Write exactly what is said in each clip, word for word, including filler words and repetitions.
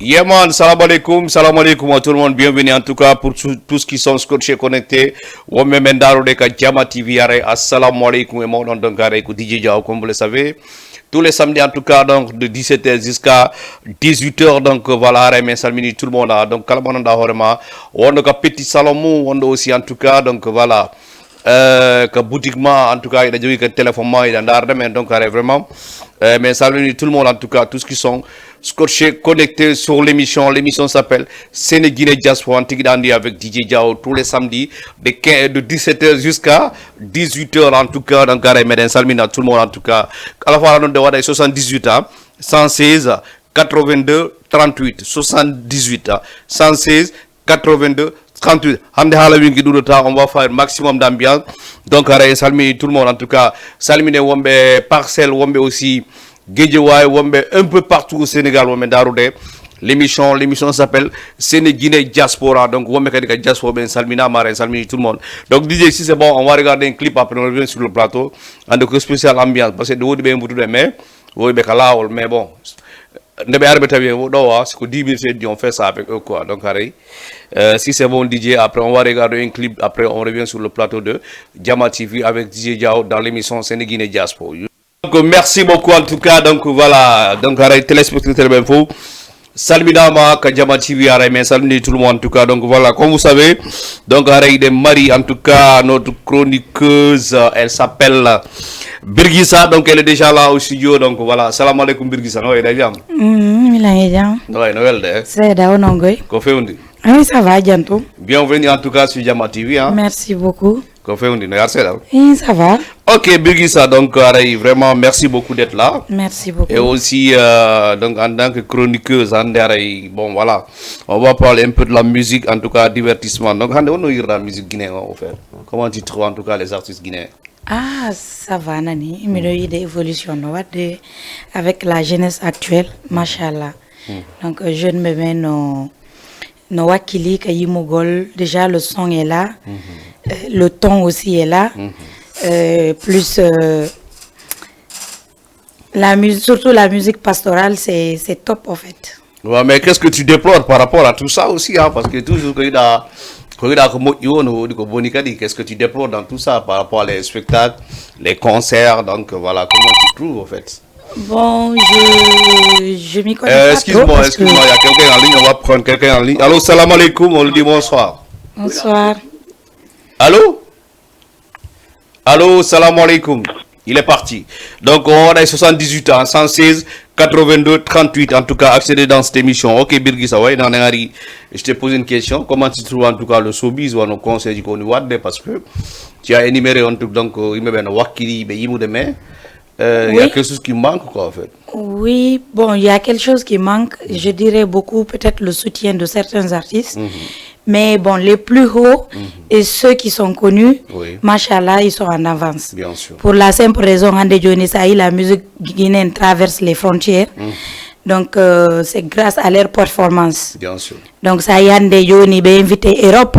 Yeah man, salam alaikum, salam alaikum à tout le monde, bienvenue en tout cas pour tout, tout ce qui sont scotchés connectés. Wonɓe men ndarude ka Jama T V, haray assalamu alaikum e moɗon, donc haray ko D J Diaw, comme vous le savez. Tous les samedis en tout cas, donc de dix-sept heures jusqu'à dix-huit heures, donc voilà, haray men salmini tout le monde, ah, donc kala mo ganduɗa hoore ma, wonɗo ka petit salon mum, wonɗo aussi en tout cas, donc voilà, euh, ka boutique ma, en tout cas, il a dit que téléphone ma, il a regardé, mais donc, euh, vraiment, euh, mais salut tout le monde, en tout cas, tous ceux qui sont scotchés, connectés sur l'émission. L'émission s'appelle Séné Guinée Diaspora, en tout cas, avec D J Diaw, tous les samedis, de quinze, de dix-sept heures jusqu'à dix-huit heures, en tout cas, donc, euh, mais salmina tout le monde, en tout cas, à la fois, on a soixante-dix-huit ans, cent seize, quatre-vingt-deux, trente-huit, soixante-dix-huit, hein, cent seize, quatre-vingt-deux, trente-huit. Hannde haala winki ɗuɗota, on va faire maximum d'ambiance. Donc, haray salmini tout le monde, en tout cas, salmine wonɓe Parcelles, wonɓe aussi Guédiawaye, wonɓe un peu partout au Sénégal, wonɓe ndarude l'émission. L'émission s'appelle Séné Guinée Diaspora. Donc, wonɓe kadi ka diaspora, ɓen salminama, haray salmini tout le monde. Donc, D J, si c'est bon, on va regarder un clip, après on revient sur le plateau. Hannde ko spécial ambiance, parce que ɗo woodi ɓe mbutude, mais woodi ɓe ka laawol, mais bon. Nde ɓe ari ɓe tawi en ɗo, wa, c'est que dix minutes et demie, on fait ça avec eux, quoi. Donc, haray, euh, si c'est bon, D J, après, on va regarder un clip. Après, on revient sur le plateau de Jama T V avec D J Diaw dans l'émission Séné Guinée Diaspora. Donc, merci beaucoup, en tout cas. Donc, voilà. Donc, haray, téléspectateur, ben, fou. Salminama ka Jama T V, haray, mais salmini tout le monde, en tout cas. Donc, voilà, comme vous savez, donc, haray, de Marie, en tout cas, notre chroniqueuse, euh, elle s'appelle Birgisa, donc elle est déjà là au studio, donc voilà. Salam alaikum Birgisa, no waɗi jam? Mm, mi lan e jam. No waɗi, no welde? Seeɗa, onon goy? Ko fewndi? Ah oui, ça va, janto. Bienvenue en tout cas sur Jama T V, hein. Merci beaucoup. Ko fewndi, no yar seeɗa? Oui, ça va. Ok, Birgisa, donc, haray, vraiment, merci beaucoup d'être là. Merci beaucoup. Et aussi, euh, donc, en tant que chroniqueuse, hannde, haray, bon, voilà, on va parler un peu de la musique, en tout cas, divertissement. Donc, hannde, on a la musique guinéenne, en fait. Comment tu trouves, en tout cas, les artistes guinéens? Ah, ça va, nani. Miɗo yiɗi évolution no waɗde avec la jeunesse actuelle, machallah. Donc, euh, jeune ɓe ɓen no, no wakkili ka yimugol. Déjà, le son est là. Euh, le ton aussi est là. Euh, plus, euh, la musique, surtout la musique pastorale, c'est, c'est top, en fait. Ouais, mais qu'est-ce que tu déplores par rapport à tout ça aussi, hein? Parce que toujours ko yiɗa, ko yiɗa ko moƴƴi woni, woni ko boni kadi. Qu'est-ce que tu déplores dans tout ça par rapport à les spectacles, les concerts? Donc voilà, comment tu trouves, en fait? Bon, je, je m'y connais Euh, pas trop excuse-moi, parce que excuse-moi, il y a quelqu'un en ligne, on va prendre quelqu'un en ligne. Allô, salam alaikum, on lui dit bonsoir. Bonsoir. Allô? Allô, salam alaikum. Il est parti. Donc, on a soixante-dix-huit ans, cent seize, quatre-vingt-deux, trente-huit. En tout cas, accéder dans cette émission. Ok, Birgisa, ouais, non, non, Harry, je te pose une question. Comment tu trouves, en tout cas, le showbiz ou nos conseils qu'on nous a donné? Parce que tu as énuméré, en tout, donc, euh, il me vient wakkili, ben, yimude, mais, euh, il y a Oui. quelque chose qui manque, quoi, en fait. Oui, bon, il y a quelque chose qui manque. Je dirais beaucoup, peut-être le soutien de certains artistes. Mais bon, les plus hauts et ceux qui sont connus, Oui. machallah, ils sont en avance. Bien sûr. Pour la simple raison, hande joni, ça y est, la musique guinéenne traverse les frontières. Donc, euh, c'est grâce à leur performance. Bien sûr. Donc, ça y est, hande joni, ben invité Europe,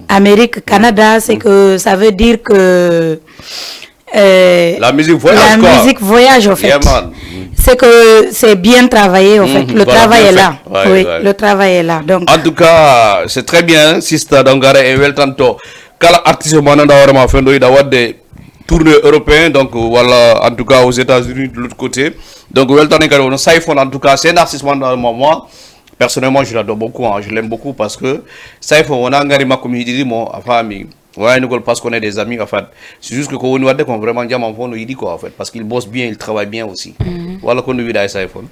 Amérique, Canada, c'est que ça veut dire que euh, La musique voyage, la quoi. musique voyage, au fait. Yeah, man. C'est que c'est bien travaillé, au fait. Mhm, Le voilà, travail bien est fait. là. Ouais, Oui, ouais. le travail est là. Donc, En tout cas, c'est très bien, sister. Donc, haray en weltanto kala artiste mo ganduɗa hoore ma fewndo yiɗa waɗde tournée européen, donc, voilà, en tout cas, aux États-Unis, de l'autre côté. Donc, weltanen kadi wonno Sayfon, en tout cas, c'est un artiste mo ganduɗa hoore ma, moi, personnellement, je l'adore beaucoup, hein, je l'aime beaucoup parce que Sayfon, wona ngari makko mi yiɗiri mo, a faami. Waynugol parce qu'on est des amis, en fait. C'est juste que ko woni waɗde kon, vraiment, jaman fof no yiɗi quoi, en fait, parce qu'il bosse bien, il travaille bien aussi. Walla ko no wiɗa e Sayfon?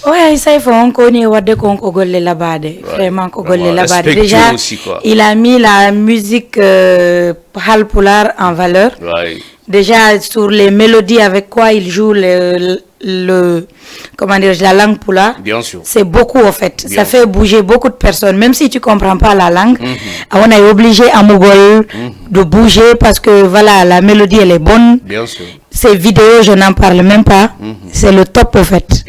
Oui, Sayfon, on ko woni e waɗde kon ko golle labaɗe. Ouais, Vraiment, ko vraiment golle labaɗe. respectueux Déjà, aussi, quoi. il a mis la musique, euh, Halpulaar en valeur. Ouais. Déjà, sur les mélodies avec quoi il joue le, le, comment dire, la langue pulaar, Bien sûr. c'est beaucoup, en fait. Ça Bien fait sûr. bouger beaucoup de personnes. Même si tu comprends pas la langue, on est obligé à Mogol de bouger parce que, voilà, la mélodie, elle est bonne. Bien sûr. Ces vidéos, je n'en parle même pas. C'est le top, au fait.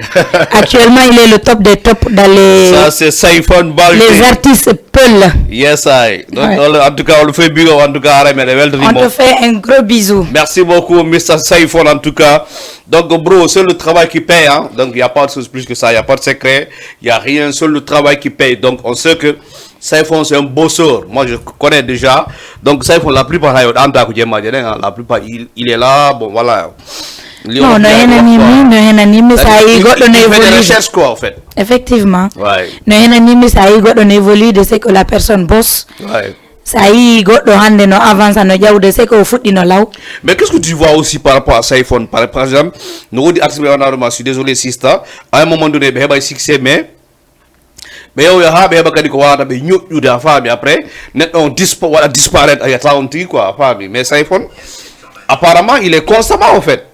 Actuellement, il est le top des tops dans les, Ça, c'est Siphon Balde. Les artistes Peul. Yes, I. Donc, Ouais. on le- en tout cas, on le fait big up, en tout cas, Arame, les welcome. On te fait un gros bisou. Merci beaucoup, Mister Siphon, en tout cas. Donc, bro, c'est le travail qui paye, hein. Donc, il n'y a pas de chose plus que ça, il n'y a pas de secret, il n'y a rien, c'est le travail qui paye. Donc, on sait que Siphon, c'est un bosseur. Moi, je connais déjà. Donc, Siphon, la plupart, hein, en tant que Djemma, hein, la plupart, il, il est là. Bon, voilà. Non, no henanimi, no henanimi, ça y est, goɗɗo no Il fait des évolue. Recherches, quoi, en fait. Effectivement. Ouais. No henanimi, ça y est, goɗɗo no évolue, de ce que la personne bosse. Ouais. Sa yii goɗɗo hannde no avance, no ƴawde, c'est que o fuɗɗino law. Mais qu'est-ce que tu vois aussi par rapport à Siphon? Par, par exemple, no woodi artiste ɓe wonaa ɗum, je suis désolé, sista. À un moment donné, ɓe heɓay succès, mais ɓe yahoya haa ɓe heɓa kadi ko wawata ɓe ñoƴƴude, a faami. Après, neɗɗo on dispa waɗa disparaître, a yiyata on tigi, quoi, a faami. Mais Siphon, apparemment, il est constamment, en fait.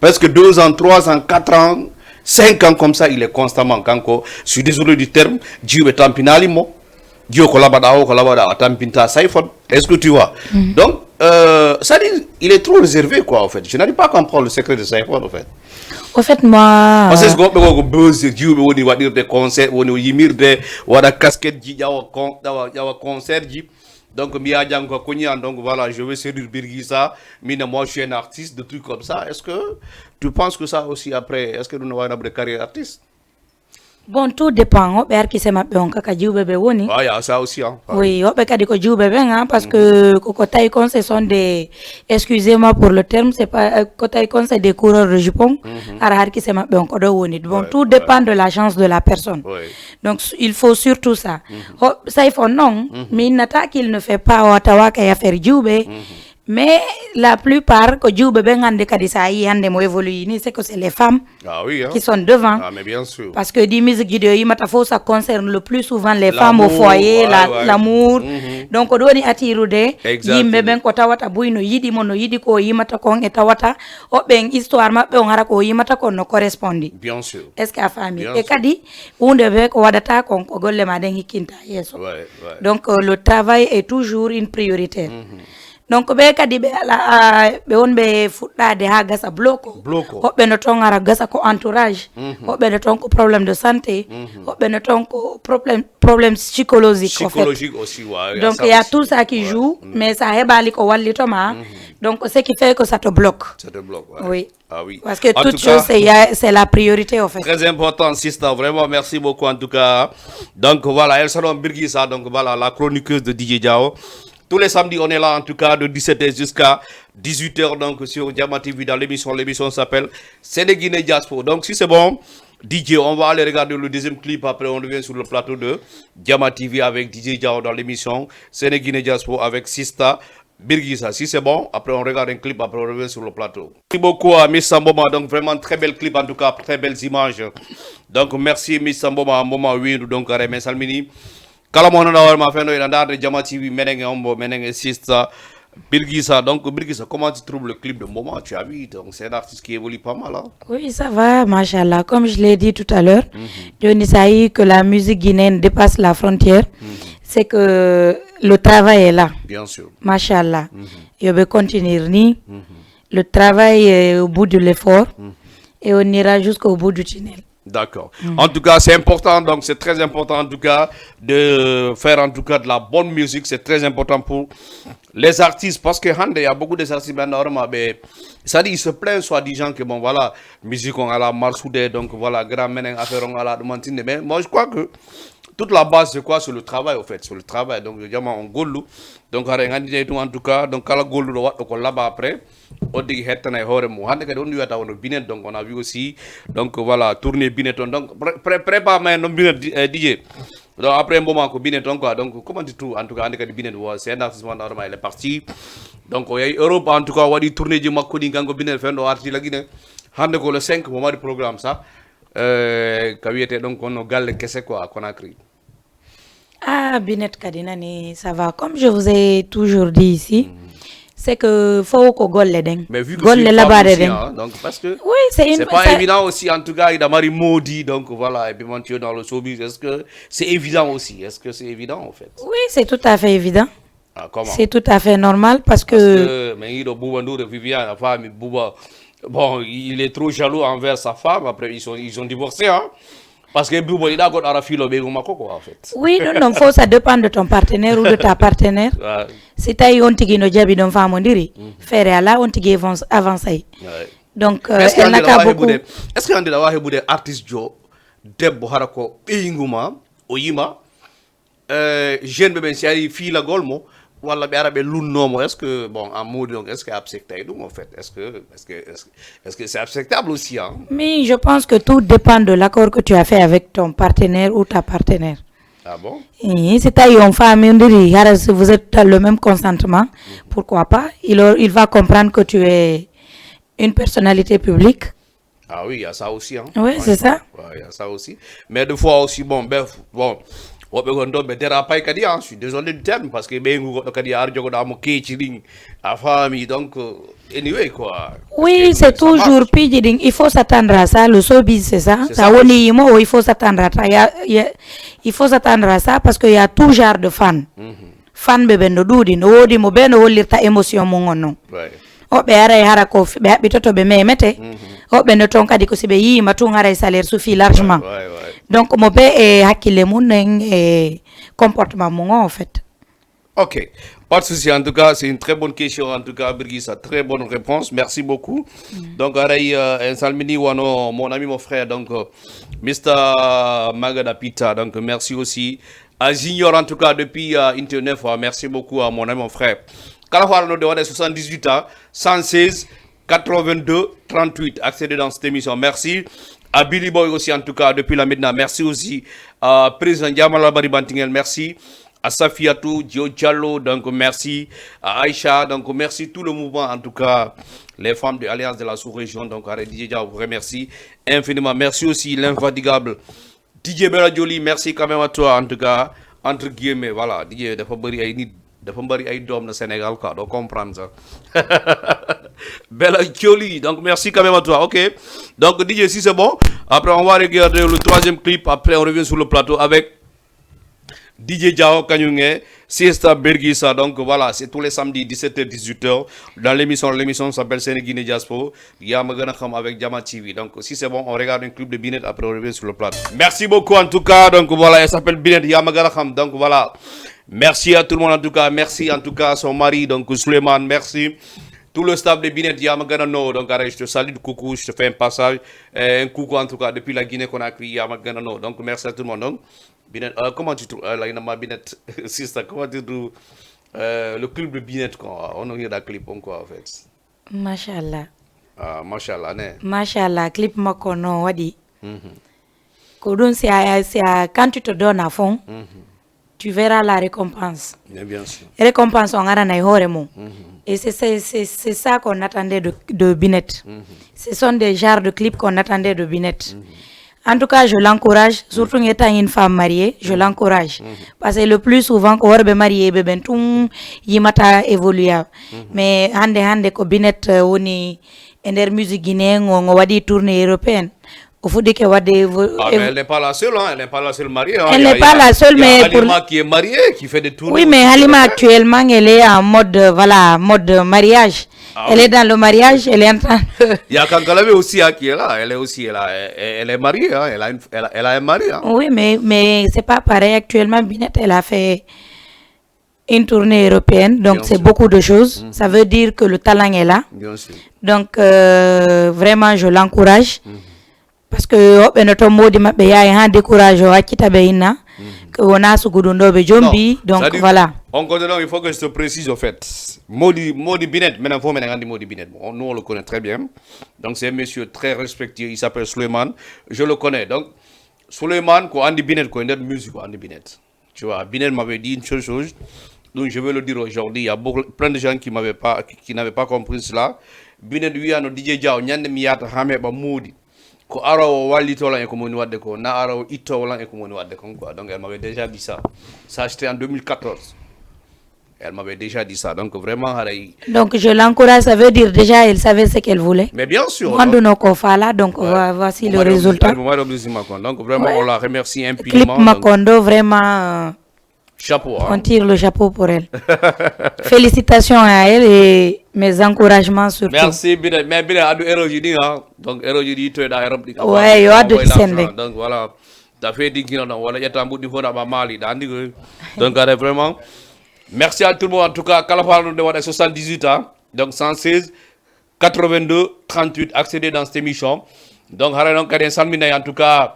Presque deux ans, trois ans, quatre ans, cinq ans comme ça, il est constamment. Kanko, je suis désolé du terme, jiwɓe tampinali mo. Jiwo ko laɓaɗa o, ko laɓaɗa, a tampinta Siphon. Est-ce que tu vois? Donc, euh, ça dit, il est trop réservé, quoi, en fait. Je n'arrive pas à comprendre le secret de Siphon, en fait. Au fait, moi, Parce que woɓɓe ko, ko buzz, jiwɓe woni waɗirde concert, woni o yimirde, waɗa casquette ji, ƴawa con-, ƴawa, ƴawa concert ji. Donc, mbiya janngo ko ñaan, donc voilà, je vais séduire Birgisa, mina, moi, je suis un artiste, de trucs comme ça. Est-ce que tu penses que ça aussi, après, est-ce que nous avons de carrière artiste? Bon, tout dépend. Hoɓɓe arkise maɓɓe on kaka jiwɓe ɓe woni. Ah, il y a ça aussi, hein. Oui, hoɓɓe kadi ko jiwɓe ɓen, hein, parce que ko, ko tawi kon, ce sont des, excusez-moi pour le terme, c'est pas, euh, ko tawi kon, c'est des coureurs de jupon. Ara harkise maɓɓe on ko ɗo woni. Bon, Ouais, tout dépend de la chance de la personne. Ouais. Donc, s- il faut surtout ça. Ho, Siphon non, mi innata qu'il ne fait pas o tawaka e affaire jiwɓe. Mais la plupart ko jiwɓe ɓen hannde kadi, sa yii hannde mo évolue ni, c'est que c'est les femmes Ah oui, hein. Qui sont devant. Ah, mais bien sûr. Parce que ɗi musique ji ɗi o yimata fof, ça concerne le plus souvent les femmes au L'amour, foyer, ouais, la- ouais. l'amour. Donc ko ɗo woni attirude Exactement. Yimɓe ɓen, ko tawata buy no yiɗi mo, no yiɗi ko o yimata kon, e tawata o ɓen histoire maɓɓe on, hara ko o yimata kon no correspondi. Bien sûr. Est-ce que a faami? Bien E sûr. Kadi hunde be ko waɗata kon, ko golle ma ɗen hikkinta yeeso. Ouais, ouais. Donc euh, le travail est toujours une priorité. Donc ɓe kadi ɓe ala, a, ɓe wonɓe fuɗɗade ha gasa bloco. Bloco. Hoɓɓe no ton ara gasa ko entourage. Hoɓɓe no ton ko problème de santé. Hoɓɓe no ton ko problème, problème psychologique, en fait. Psychologique aussi, ouais, Donc ça il y a aussi. Tout ça qui Ouais. Joue, mais ça heɓali ko wallitoma. Donc c'est qui fait que ça te bloque. Ça te bloque, ouais. Oui. Ah oui. Parce que En toute tout cas, chose, c'est, il y a- c'est la priorité, en fait. Très important, sister. Vraiment, merci beaucoup, en tout cas. Donc voilà, elle s'appelle Birgisa, donc voilà, la chroniqueuse de D J Diao. Tous les samedis, on est là, en tout cas, de dix-sept heures jusqu'à dix-huit heures, donc sur Diama T V, dans l'émission. L'émission s'appelle Sénéguiné Diaspo. Donc si c'est bon, D J, on va aller regarder le deuxième clip. Après, on revient sur le plateau de Diama T V avec D J Diao dans l'émission Sénéguiné Diaspo avec Sista Birgisa. Si c'est bon, après, on regarde un clip, après, on revient sur le plateau. Merci beaucoup à Miss Samboma. Donc vraiment, très bel clip, en tout cas, très belles images. Donc merci Miss Samboma, Mboma Windu, donc, Arame, salmini. Kala mo hono hoore ma fendo ina ndaarde Diama T V, menen e Ombo, menen e Sista Birgisa. Donc Birgisa, comment tu trouves le clip de Mboma? Tu as vu, donc c'est un artiste qui évolue pas mal, hein? Oui, ça va, machallah. Comme je l'ai dit tout à l'heure, Johnny Saï, que la musique guinéenne dépasse la frontière, c'est que le travail est là. Bien sûr. Machallah. Yo ɓe continuer ni. Le travail est au bout de l'effort et on ira jusqu'au bout du tunnel. D'accord. En tout cas, c'est important, donc c'est très important, en tout cas, de faire, en tout cas, de la bonne musique. C'est très important pour les artistes, parce que hande, il y a beaucoup d'artistes maintenant, vraiment, mais ça dit, ils se plaignent soi-disant que, bon, voilà, musique on a la marsoude, donc voilà, grand menen affaire on a la demandine. Mais moi, je crois que toute la base, c'est quoi? C'est le travail, au fait, c'est le travail. Donc, évidemment, on goal. Donc, hare ngandi, en tout cas, donc, kala goal do wat ko laba après. O digi hettana e hoore mum. Hande kadi on wiyata wono Binet, donc on a vu aussi, donc voilà, tournée Binet on. Donc pré- pré- prépare ma non Binet, eh, D J. Donc après un moment ko Binet on quoi. Donc comment tu trouves? En tout cas, hande kadi Binet, c'est un artiste, normalement il est parti. Donc o yahi Europe, en tout cas, waɗi tournée ji makko ɗi, kanko Binet, fendo arti la Guinée. Hande ko le cinq mo mari programme ça. Euh, ka wiyete donc on galle kese quoi, Conakry. Ah, Binet kadi nani, ça va. Comme je vous ai toujours dit ici, c'est que faut ko golle ɗen. Mais vu que Golle c'est une femme labaɗe aussi, ɗen. Hein, donc parce que Oui, c'est une c'est pas ça- évident aussi, en tout cas, il a marié Modi, donc voilà, et puis maintenant dans le showbiz, est-ce que c'est évident aussi? Est-ce que c'est évident en fait? Oui, c'est tout à fait évident. Ah, comment? C'est tout à fait normal parce que Parce que, mais il a Bouba Ndour et Viviane, enfin, mais Bouba, Bon, il est trop jaloux envers sa femme. Après, ils sont, ils ont divorcé, hein. Parce que Bubo, il a got Arafilo Beguma Coco, en fait. Oui, non, non, faut ça dépend de ton partenaire ou de ta partenaire. Ouais. Si tawi on tigi no jabi ɗon famodiri, feere ala on tigi avance avancé. Ouais. Donc, euh, Est-ce que elle n'a Andila qu'à Wahe beaucoup. Bude, est-ce que Andila Wahe Bude artiste Joe, debbo hara ko ɓeyngu ma, o yima, euh, jeune ɓe ɓen si ari fiilagol mo, walla ɓe ara ɓe lunno mo, est-ce que, bon, en mode, donc, est-ce que accepté ɗum, en fait? Est-ce que, est-ce que, est-ce que, est-ce que c'est acceptable aussi, hein? Mais je pense que tout dépend de l'accord que tu as fait avec ton partenaire ou ta partenaire. Ah bon? Eh, si tawi on famindiri, hara si vous êtes dans le même consentement, pourquoi pas? Il, a- il va comprendre que tu es une personnalité publique. Ah oui, il y a ça aussi, hein? Oui, c'est ça. Ouais, il y a ça aussi. Mais des fois aussi, bon, ben, bon, woɓɓe gon ɗon ɓe dérapay kadi, hein, je suis désolé du terme, parce que ɓeyngu goɗɗo kadi ar jogoɗa mo keeci ɗin, a faami, donc, euh, anyway, quoi. Oui, Parce que c'est ça marche. Toujours piiji ɗin, il faut s'attendre à ça. Le showbiz, c'est ça. C'est Ça ça woni aussi. Yimo, il faut s'attendre à ça. Il y a- il y a- il faut s'attendre à ça parce qu'il y a tout genre de fans. Fanɓe ɓen no ɗuuɗi, no woodi mo ɓe no hollirta émotion mum on non. Ouais. Woɓɓe aray hara ko f- ɓe haɓɓitoto ɓe memete. Woɓɓe no toon kadi ko si ɓe yiima tun haray salaire suffit largement. Ouais, ouais. Donc mo ɓe e hakkille mum en e comportement mum on en fait. Ok, pas de souci. En tout cas, c'est une très bonne question. En tout cas, Birgisa, très bonne réponse. Merci beaucoup. Donc, aray, euh, en salmini wano mon ami, mon frère, donc, euh, Mister Magada Pita. Donc, merci aussi à Junior, en tout cas, depuis euh, Internet. Merci beaucoup à mon ami, mon frère. Kala fo ara nodde waɗa soixante-dix-huit ans, cent seize, quatre-vingt-deux, trente-huit. Accéder dans cette émission. Merci à Billy Boy aussi, en tout cas, depuis la Médina. Merci aussi à Président Djamala Bari Bantingel. Merci à Safiatou Dio Diallo, donc merci à Aïcha, donc merci tout le mouvement, en tout cas les femmes de l'Alliance de la Sous-Région, donc Arrêt D J Dia vous remercie infiniment. Merci aussi l'infatigable D J Bella Jolie, merci quand même à toi, en tout cas, entre guillemets, voilà, D J dafa bëri ay nit, dafa bëri ay doom na Sénégal, quoi, doo comprendre ça. Bella Jolie, donc merci quand même à toi, ok. Donc D J, si c'est bon, après on va regarder le troisième clip, après on revient sur le plateau avec D J Diao Kanyunge, Siesta Bergisa. Donc voilà, c'est tous les samedis, dix-sept heures, dix-huit heures. Dans l'émission, l'émission s'appelle Sénéguiné Diaspo. Yamagana Kham avec Diamant T V. Donc si c'est bon, on regarde un clip de Binet, après on revient sur le plateau. Merci beaucoup en tout cas. Donc voilà, elle s'appelle Binet Yamagana Kham. Donc voilà. Merci à tout le monde en tout cas. Merci en tout cas à son mari, donc Suleiman. Merci. Tout le staff de Binet Yamagana No. Donc, Arrêt, je te salue, coucou, je te fais un passage, euh, un coucou en tout cas depuis la Guinée Conakry, Yamagana No. Donc, merci à tout le monde. Donc, Binet, euh, comment tu trouves, euh, la Inama Binet, sister, comment tu trouves euh, le clip de Binet, quoi? On a eu un clip, on quoi, en fait? Machallah. Ah, machallah, ne? Machallah, clip makko no waɗi. Ko ɗum, c'est à, c'est à, quand tu te donnes à fond, tu verras la récompense. Mais bien sûr. Récompense on arana e hoore mum. Et c'est, c'est, c'est, c'est ça qu'on attendait de, de Binet. Ce sont des genres de clips qu'on attendait de Binet. En tout cas, je l'encourage, surtout en étant une femme mariée, je l'encourage. Parce que le plus souvent, ko worɓe marié ɓe ɓen tun yimata évoluer. Mais hande hande ko Binet euh, woni e nder musique guinéen o, ngo waɗi tournée européenne. O fuɗɗike waɗde évo- Ah, évo- mais elle n'est pas la seule, hein. Elle n'est pas la seule mariée, hein. Elle Il y a- n'est pas il y a- la seule, il y a mais pour- Halima qui est mariée, qui fait des tournées. Oui, mais Halima actuellement, elle est en mode, euh, voilà, mode mariage. Ah Elle oui. Est dans le mariage, elle est en train. Il y a Kankalame aussi, hein, qui est là. Elle est aussi, elle, a- elle, elle est mariée, hein. Elle a, une- elle a, elle a un mari, hein. Oui, mais, mais c'est pas pareil. Actuellement, Binet, elle a fait une tournée européenne, donc Bien c'est sûr. Beaucoup de choses. Ça veut dire que le talent est là. Bien sûr. Donc, euh, vraiment, je l'encourage. Parce que woɓɓe no toon moodi maɓɓe yaay ha décourage o accita ɓe inna. Que wona sugudu ndo ɓe jombi. Non, Donc c'est-à-dire, voilà. On continue, il faut que je te précise au fait. Modi, Modi Binet, maintenant, faut maintenant dire Modi Binet. Bon, nous, on le connaît très bien. Donc, c'est un monsieur très respectueux. Il s'appelle Suleiman. Je le connais. Donc, Suleiman, quoi, Andy Binet, quoi, une autre musique, quoi, Andy Binet. Tu vois, Binet m'avait dit une seule chose. Donc, je vais le dire aujourd'hui. Il y a beaucoup, plein de gens qui m'avaient pas, qui, qui n'avaient pas compris cela. Binet, lui, a dit, D J Diaw, nyande mi yata hame ba Modi. Ko ara o wallito lan e ko moni wadde ko, na ara o itto lan e ko moni wadde kon quoi. Donc elle m'avait déjà dit ça. Ça c'était en deux mille quatorze. Elle m'avait déjà dit ça. Donc vraiment, haray. Donc je l'encourage, ça veut dire déjà elle savait ce qu'elle voulait. Mais bien sûr. Mo annduno ko faala, donc vo- voici le résultat. Donc vraiment, on la remercie infiniment. Clip makko on ɗo vraiment. Chapeau, On hein. Tire le chapeau pour elle. Félicitations à elle et mes encouragements surtout. Merci, bine, mais bine, adu eroji ɗin, hein. Donc, eroji ɗi toyɗa Europe ɗi. Ouais, yo addu sende. Donc, voilà. Ta fe ɗi kino ɗon, wala ƴetta mbuɗi fof naɓa maali, ɗa andi ko. Donc, allez, vraiment, merci à tout le monde. En tout cas, kala fala ɗum de waɗa soixante-dix-huit ans. Donc, cent seize, quatre-vingt-deux, trente-huit, accéder dans cette émission. Donc, haray noon kadi en salminay, en tout cas,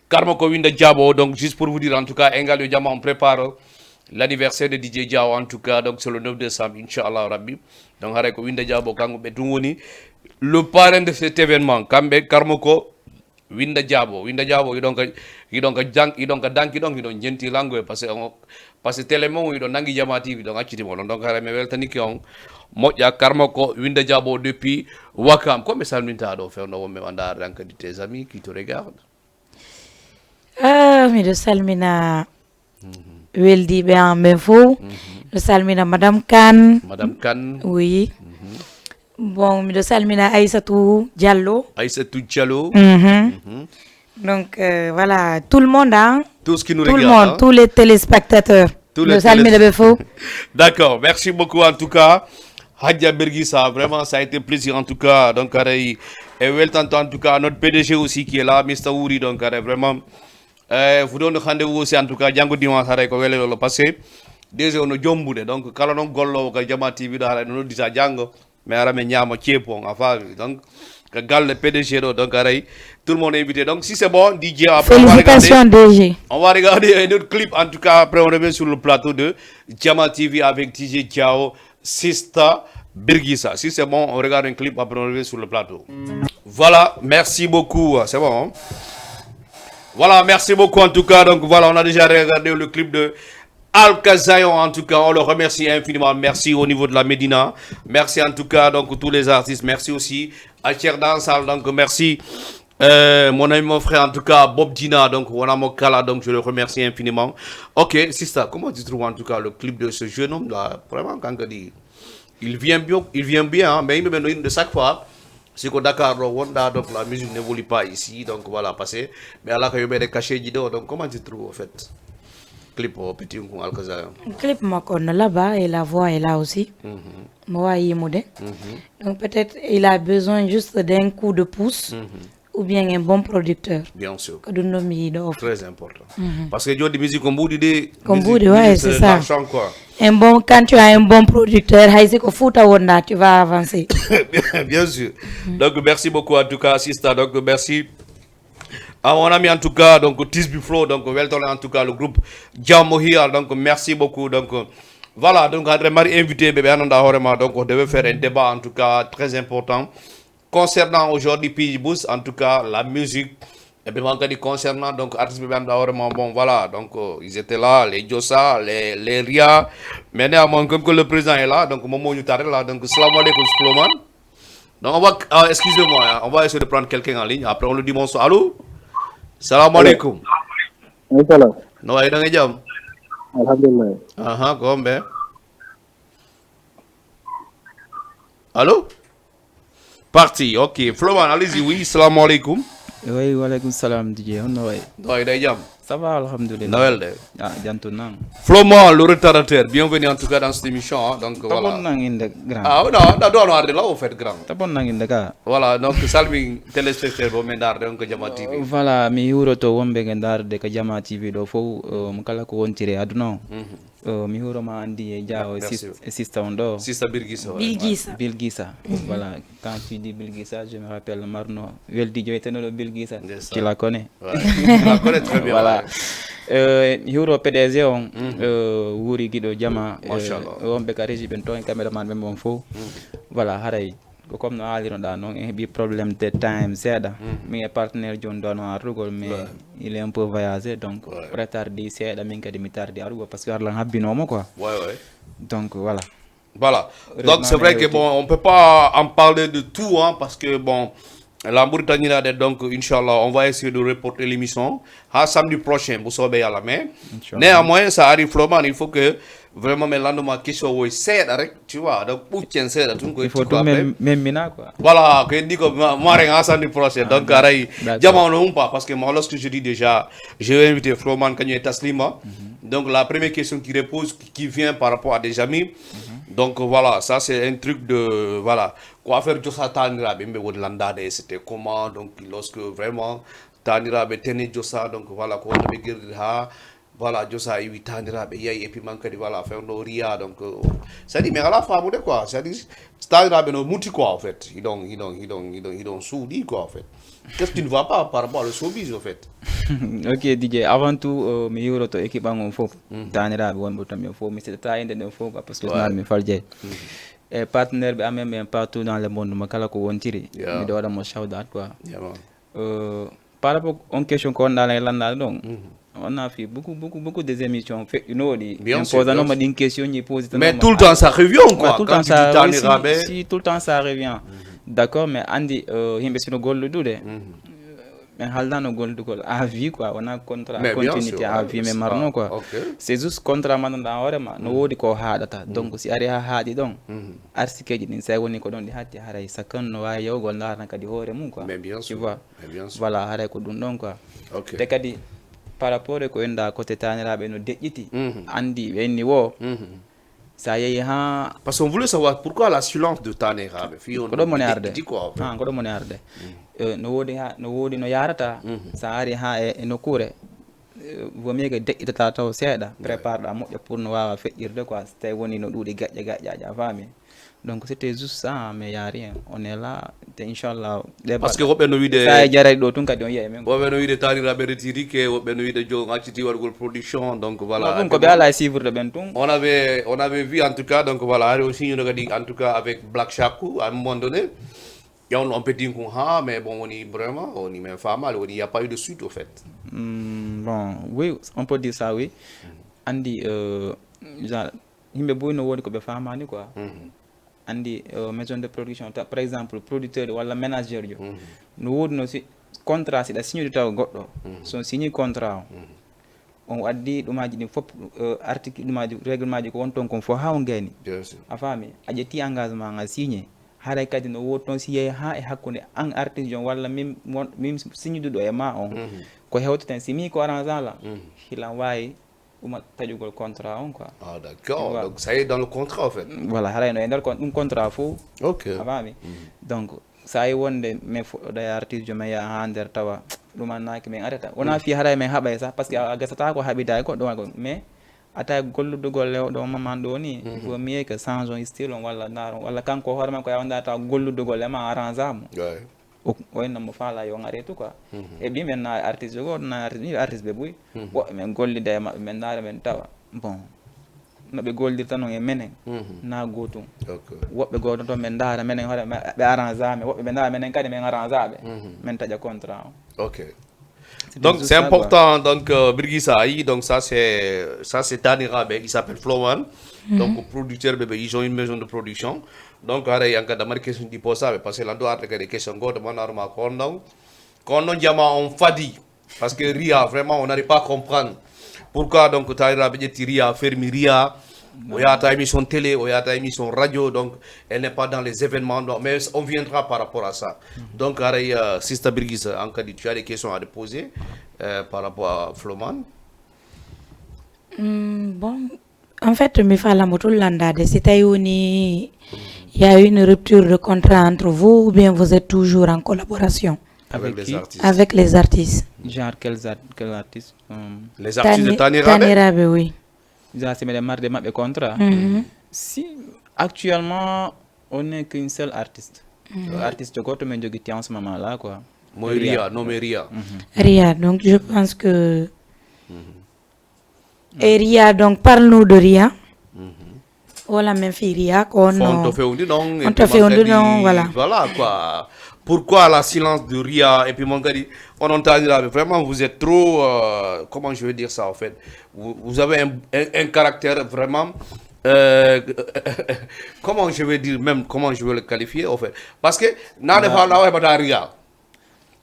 Karma ko Winda Diabo. Donc, juste pour vous dire, en tout cas, engal yo jama, on prépare l'anniversaire de D J Diao, en tout cas, donc c'est le neuf décembre, Inch'Allah Rabbi. Donc, haray ko Winda Diabo, kanko ɓe tun woni le parrain de cet événement. Kamɓe, Karma ko Winda Diabo. Winda Diabo, iɗon ka, iɗon ka jang, iɗon ka danki ɗon, iɗon jenti langue, parce que on, parce que télé mon, iɗon nangi Jama T V, donc acciti mo ɗon. Donc, haray mi weltanike on, moƴƴa. Karma ko Winda Diabo depuis Wakam. Ko mi salminta ɗo fewndo wonɓe ma ndaar dan kadi tes amis qui te regardent. Ah, miɗo salmina weldiiɓe am ɓen fof. Miɗo salmina Madame Kane. Madame Kane. Oui. Bon, miɗo salmina Aissatou Diallo. Aissatou Diallo. Mhm. Donc, euh, voilà, tout le monde, hein. Tout ce qui nous Tout le regarde, monde, hein. Tous les téléspectateurs. Tous les Miɗo salmina télé- ɓe fof. D'accord, merci beaucoup en tout cas. Hadja Bergisa, vraiment, ça a été plaisir en tout cas. Donc, haray, e weltanto en tout cas, notre P D G aussi qui est là, Mister Wouri. Donc, haray, vraiment, euh, vous donne rendez-vous aussi en tout cas, Django Dimanche, haray, ko wele lolo passé. Déjà, on a jombude. Donc, kala non gollo ka Jama T V ɗo, haray, no noddita Django. Mais ara mi ñaama ceepu on, a faami. Donc, ka galle P D G ɗo, donc, haray, tout le monde est invité. Donc, si c'est bon, D J, après, on va regarder. Félicitations, D G. On va regarder un autre clip. En tout cas, après, on revient sur le plateau de Jama T V avec D J Diao, Sista Birgisa. Si c'est bon, on regarde un clip, après, on revient sur le plateau. Voilà, merci beaucoup. C'est bon, hein? Voilà, merci beaucoup. En tout cas, donc voilà, on a déjà regardé le clip de Alka Zion. En tout cas, on le remercie infiniment. Merci au niveau de la Médina. Merci en tout cas, donc, tous les artistes. Merci aussi à Cher Dansal. Donc, merci, euh, mon ami, mon frère, en tout cas, Bob Dina. Donc, on a Mokala. Donc, je le remercie infiniment. Ok, Sista, comment tu trouves en tout cas le clip de ce jeune homme-là? Vraiment, quand on dit, il vient bien, il vient bien, hein, mais il me de chaque fois. Si ko Dakar ɗo wonɗa, donc la musique n'évolue pas ici, donc voilà, parce que mais ala ko yoɓede cachet ji ɗo. Donc, comment tu trouves au fait clip o petit on, Alka Zion? Clip makko no laaɓi et la voix est là aussi. Mo wawi yimude. Donc peut-être il a besoin juste d'un coup de pouce ou bien un bon producteur. Bien sûr. Ko ɗum ɗo mi yiɗi o. Très important. Parce que jodi musique ko mbuuɗi de. Ko Musique, mbuuɗi, ouais, musique, c'est c'est ça. L'argent, quoi. Un bon, quand tu as un bon producteur, hay si ko Fouta wonɗa, tu vas avancer. Bien sûr. Donc, merci beaucoup, en tout cas, Sista. Donc, merci à mon ami, en tout cas, donc, Tisby Flow, donc, welcome, en tout cas, le groupe Jammo Here. Donc, merci beaucoup. Donc, voilà, donc, André Marie invité, bébé, Ananda Horema. Donc, on devait faire un débat, en tout cas, très important concernant aujourd'hui P J Boost, en tout cas, la musique. Et puis, on dit concernant, donc, artiste, bébé, Ananda Horema. Bon, voilà, donc, euh, ils étaient là, les Josa, les, les Ria. Mais néanmoins, comme que le président est là, donc, Momo Nutare là, donc, salam alaikum, Floman. Donc, on va, ah, excusez-moi, hein, on va essayer de prendre quelqu'un en ligne. Après, on lui dit bonsoir. Allô? Salam alaikum. Maaleykum salaam. No wayi, da nga jam? Alhamdulillah. Aha, gombe. Allô? Parti, ok. Floman, allez-y, oui, salam alaikum. Oui, waleykum salam, D J. Honno wayi? No wayi, da jam? Ça va, alhamdulillah. Noël de. Ah, jantu nan. Floman, le retardateur, bienvenue en tout cas dans cette émission, hein, donc voilà. Tabon nan inde grand. Ah, non, non, non, non, de là, au fait, grand. Tabon nan inde ka. Voilà, donc, salmi téléspectateur, bon, mais, donc, Jama T V. Voilà, mi huuroto wonɓe ɓe ndaarde ka Jama T V ɗo fof, um, kala ko wontiri e aduna o. Uh, mi huuroma anndi e Diao e Merci. Sis- e Sista on ɗo. Sista Birgisa. Bilgisa. Bilgisa. Voilà, quand tu dis Bilgisa, je me rappelle Marno. Weldi joytenoɗo Bilgisa. Ndeysaan. Tu la connais. Ouais. Je la connais très bien. Voilà. Ouais. Euh, mi huuro P D G on, euh, wuuri giɗo jama, euh, Machallah. Wonɓe ka régie ɓen toon, caméraman ɓen mon fof. Voilà, haray ko comme no haalirnoɗa noon, en heɓi problème de time seeɗa. Min e partenaire jooni ɗo no arrugol, mais il est un peu voyagé, donc Ouais. retardi seeɗa, min kadi mi tardi arrugol parce que harlan habbinomo quoi. Ouais, ouais. Donc voilà. Voilà. Donc, c'est vrai que, bon, on peut pas en parler de tout, hein, parce que, bon, la Mauritanie, là, donc, Inch'Allah, on va essayer de reporter l'émission à samedi prochain, vous savez, à la main. Néanmoins, ça arrive, Floman, il faut que vraiment, mais là, nous, ma question, oui, c'est, tu vois, donc, pour tiens, c'est là, tout Il faut tout même, même mina quoi. Voilà, que dit que moi, à samedi prochain, donc, aray, D'accord. Diamant, non pas, parce que moi, lorsque je dis déjà, je vais inviter Floman, Kanye Taslima, Donc la première question qui repose, qui, qui vient par rapport à des amis. Donc voilà, ça c'est un truc de, voilà. Ko affaire Josa taniraɓe, ɓe woni landade, c'était comment, donc lorsque vraiment taniraɓe tene Josa, donc voilà, ko wonno ɓe guerɗir ha, voilà, Josa iwi taniraɓe yayi, et puis man kadi, voilà, affaire no Ria, donc euh, c'est-à-dire mais ala famude quoi, c'est-à-dire taniraɓe no muti quoi, en fait, hiɗon hiɗon hiɗon hiɗon hiɗon suuɗi quoi, en fait. Qu'est-ce qui ne va pas par rapport au showbiz, en fait? Ok, DJ, avant tout, euh, mi hiwroto équipe an on fof. Taniraɓe wonɓe tan ɓen fof, mi seɗata inde ɗen fof quoi, parce que Ouais. Snar mi falje. E partenaire ɓe amen ɓen partout dans le monde, mo kala ko wontiri. Yeah. Miɗo waɗa mo shout out quoi. Yeah, man. Euh, par rapport on question ko wonɗa e landade ɗon, on a fait beaucoup beaucoup beaucoup des émissions feƴƴunooɗi. Bien sûr, Imposanoma bien sûr. Ɗin question ji positanoma. Mais tout le temps ça revient quoi. Tout le Quand temps tu ça dis revient. taniraɓe. Si, si tout le temps ça revient. D'accord, mais andi euh, yimɓe sino golludude. Min haldano gollugol à vie quoi, wona contrat Mais bien continuité sûr, à ouais, vie, mais c'est marno ça. Quoi. Ok. C'est juste contrat mandanɗa hoorema no woodi ko haaɗata, donc si ari ha haaɗi ɗon, artikeji ɗin say woni ko ɗon ɗi hatti, haray sakkan no wawi yewgol ndarana kadi hoore mum quoi. Mais bien Tu sûr. Vois. Mais bien sûr. Voilà, haray ko ɗum ɗon quoi. Ok. Te kadi par rapport e ko inda côté taniraɓe no deƴƴiti, Mhm. Andi ɓe inni wo Mhm. sa yehi ha Parce qu'on voulait savoir pourquoi la silence de taniraɓe. Fi on Ko ɗon moni arde. Deƴƴiti quoi, en fait. Ha, ko ɗon moni arde. Eh, no woodi ha, no woodi no yarata. Sa ari ha e, e nokkure, eh, vaut mieux que deƴƴitata taw seeɗa, prépareɗa moƴƴa pour no wawa feƴƴirde quoi, so tawi woni no ɗuuɗi gaƴƴa gaƴƴaji, a faami. Donc c'était juste ça, mais y a rien, on est là. Te inchallah ɗe Parce que woɓɓe no wiide sa e jarani ɗo tun kadi on yiya e men. Woɓɓe no wiide taniraɓe retirike, woɓɓe no wiide jo acciti waɗugol production, donc voilà. Ɗum ko ɓe ala e suivre ɓen tun. On avait, on avait vu en tout cas, donc voilà, hari o signuno kadi en tout cas avec Black Shaku à un moment donné. Ƴawno on petit coup, ha, mais bon, woni vraiment, woni mais famal, woni y a pas eu de suite au fait. Hmm, bon, oui, on peut dire ça, oui. Andi euh, genre yimɓe boy no woodi ko ɓe famani quoi. Andi euh, maison de production ta, par exemple producteur walla manager jo, no woodi no si contrat siɗa signude taw goɗɗo, so signi contrat o, on addi ɗumaji ɗin fof, euh, article ɗumaji, réglement ji ko won toon kon fof ha on gayni. Bien sûr. A faami, a ƴetti engagement, a signé. Haray kadi no woodi toon si yehi ha e hakkunde an artiste on walla min won, min signuduɗo e ma on, ko hewteten si mi ko arrangant la, hilan wawi ɗuma taƴugol contrat on quoi. Ah d'accord. Voilà. Donc ça y est dans le contrat en fait. Voilà, haray no e nder kon ɗum contrat fof. Ok. A faami. Donc sa yi wonde mais fuɗɗoɗa e artiste jo men yaha ha nder tawa ɗumannaki min arata, wona fi haray min haɓay sah, parce que a gasata ko haɓida e goɗɗo wala goɗɗo, mais ata golludugol e oɗo maman ɗo ni, il faut mieux que change on style on walla ndaar on walla kanko hoore makko yawa ndaar tawa golludugol e ma arrangamo. Ouais. O o inno mo faala yo ngare tout quoi. E ɓi men na artiste goo na artiste ni artiste ɓe buy. Woɓɓe men gollida e maɓɓe men ndaara men tawa bon no ɓe gollirta noon e menen na gootum. Ok. Woɓɓe goo toon men ndaara menen hoore ɓe arrangea men, woɓɓe ɓe ndaara menen kadi men arrangea ɓe, men taƴa contrat o. Ok. Donc c'est important. Donc euh, Birgisa ayi, donc ça c'est ça c'est taniraɓe, il s'appelle Floman. Donc producteur ɓe, ils ont une maison de production. Donc haray an kadi a mari question ɗi posaɓe parce que lanndo arde kadi question goto man arma ko on ɗon ko on ɗon jama on fadi. Parce que Ria vraiment on n'arrive pas à comprendre pourquoi donc taniraɓe ƴetti Ria, fermi Ria, o yahata émission télé, o yahata émission radio, donc elle n'est pas dans les événements, donc, mais on viendra par rapport à ça. Donc haray euh, sista Birgisa, an kadi tu as des questions à te poser euh, par rapport à Floman? Hmm, bon, en fait mi faalamo tun lanndade si tawi woni y a eu une rupture de contrat entre vous ou bien vous êtes toujours en collaboration Avec Avec les qui? Artistes. Avec les artistes? Genre quels art- quels artistes? Hum. Les artistes de Tani- Taniraɓe. Taniraɓe, oui. Genre si meɗen marde maɓɓe contrat? Si actuellement on n'est qu'une seule artiste. Artiste goto men jogiti en ce moment là quoi. Moy Ria, nommé Ria. Ria, donc je pense que e Ria, donc parle-nous de Ria. Wala men fi Ria ko Fonto no fewndi ɗon, et Fonto puis man fewndi kadi, ɗon, voilà. Voilà quoi. Pourquoi la silence de Ria? Et puis man kadi onon taniraɓe vraiment vous êtes trop euh, comment je vais dire ça en fait, vous, vous avez un, un, un caractère vraiment euh, comment je vais dire même, comment je vais le qualifier en fait, parce que nane fa lawa heɓata Ria.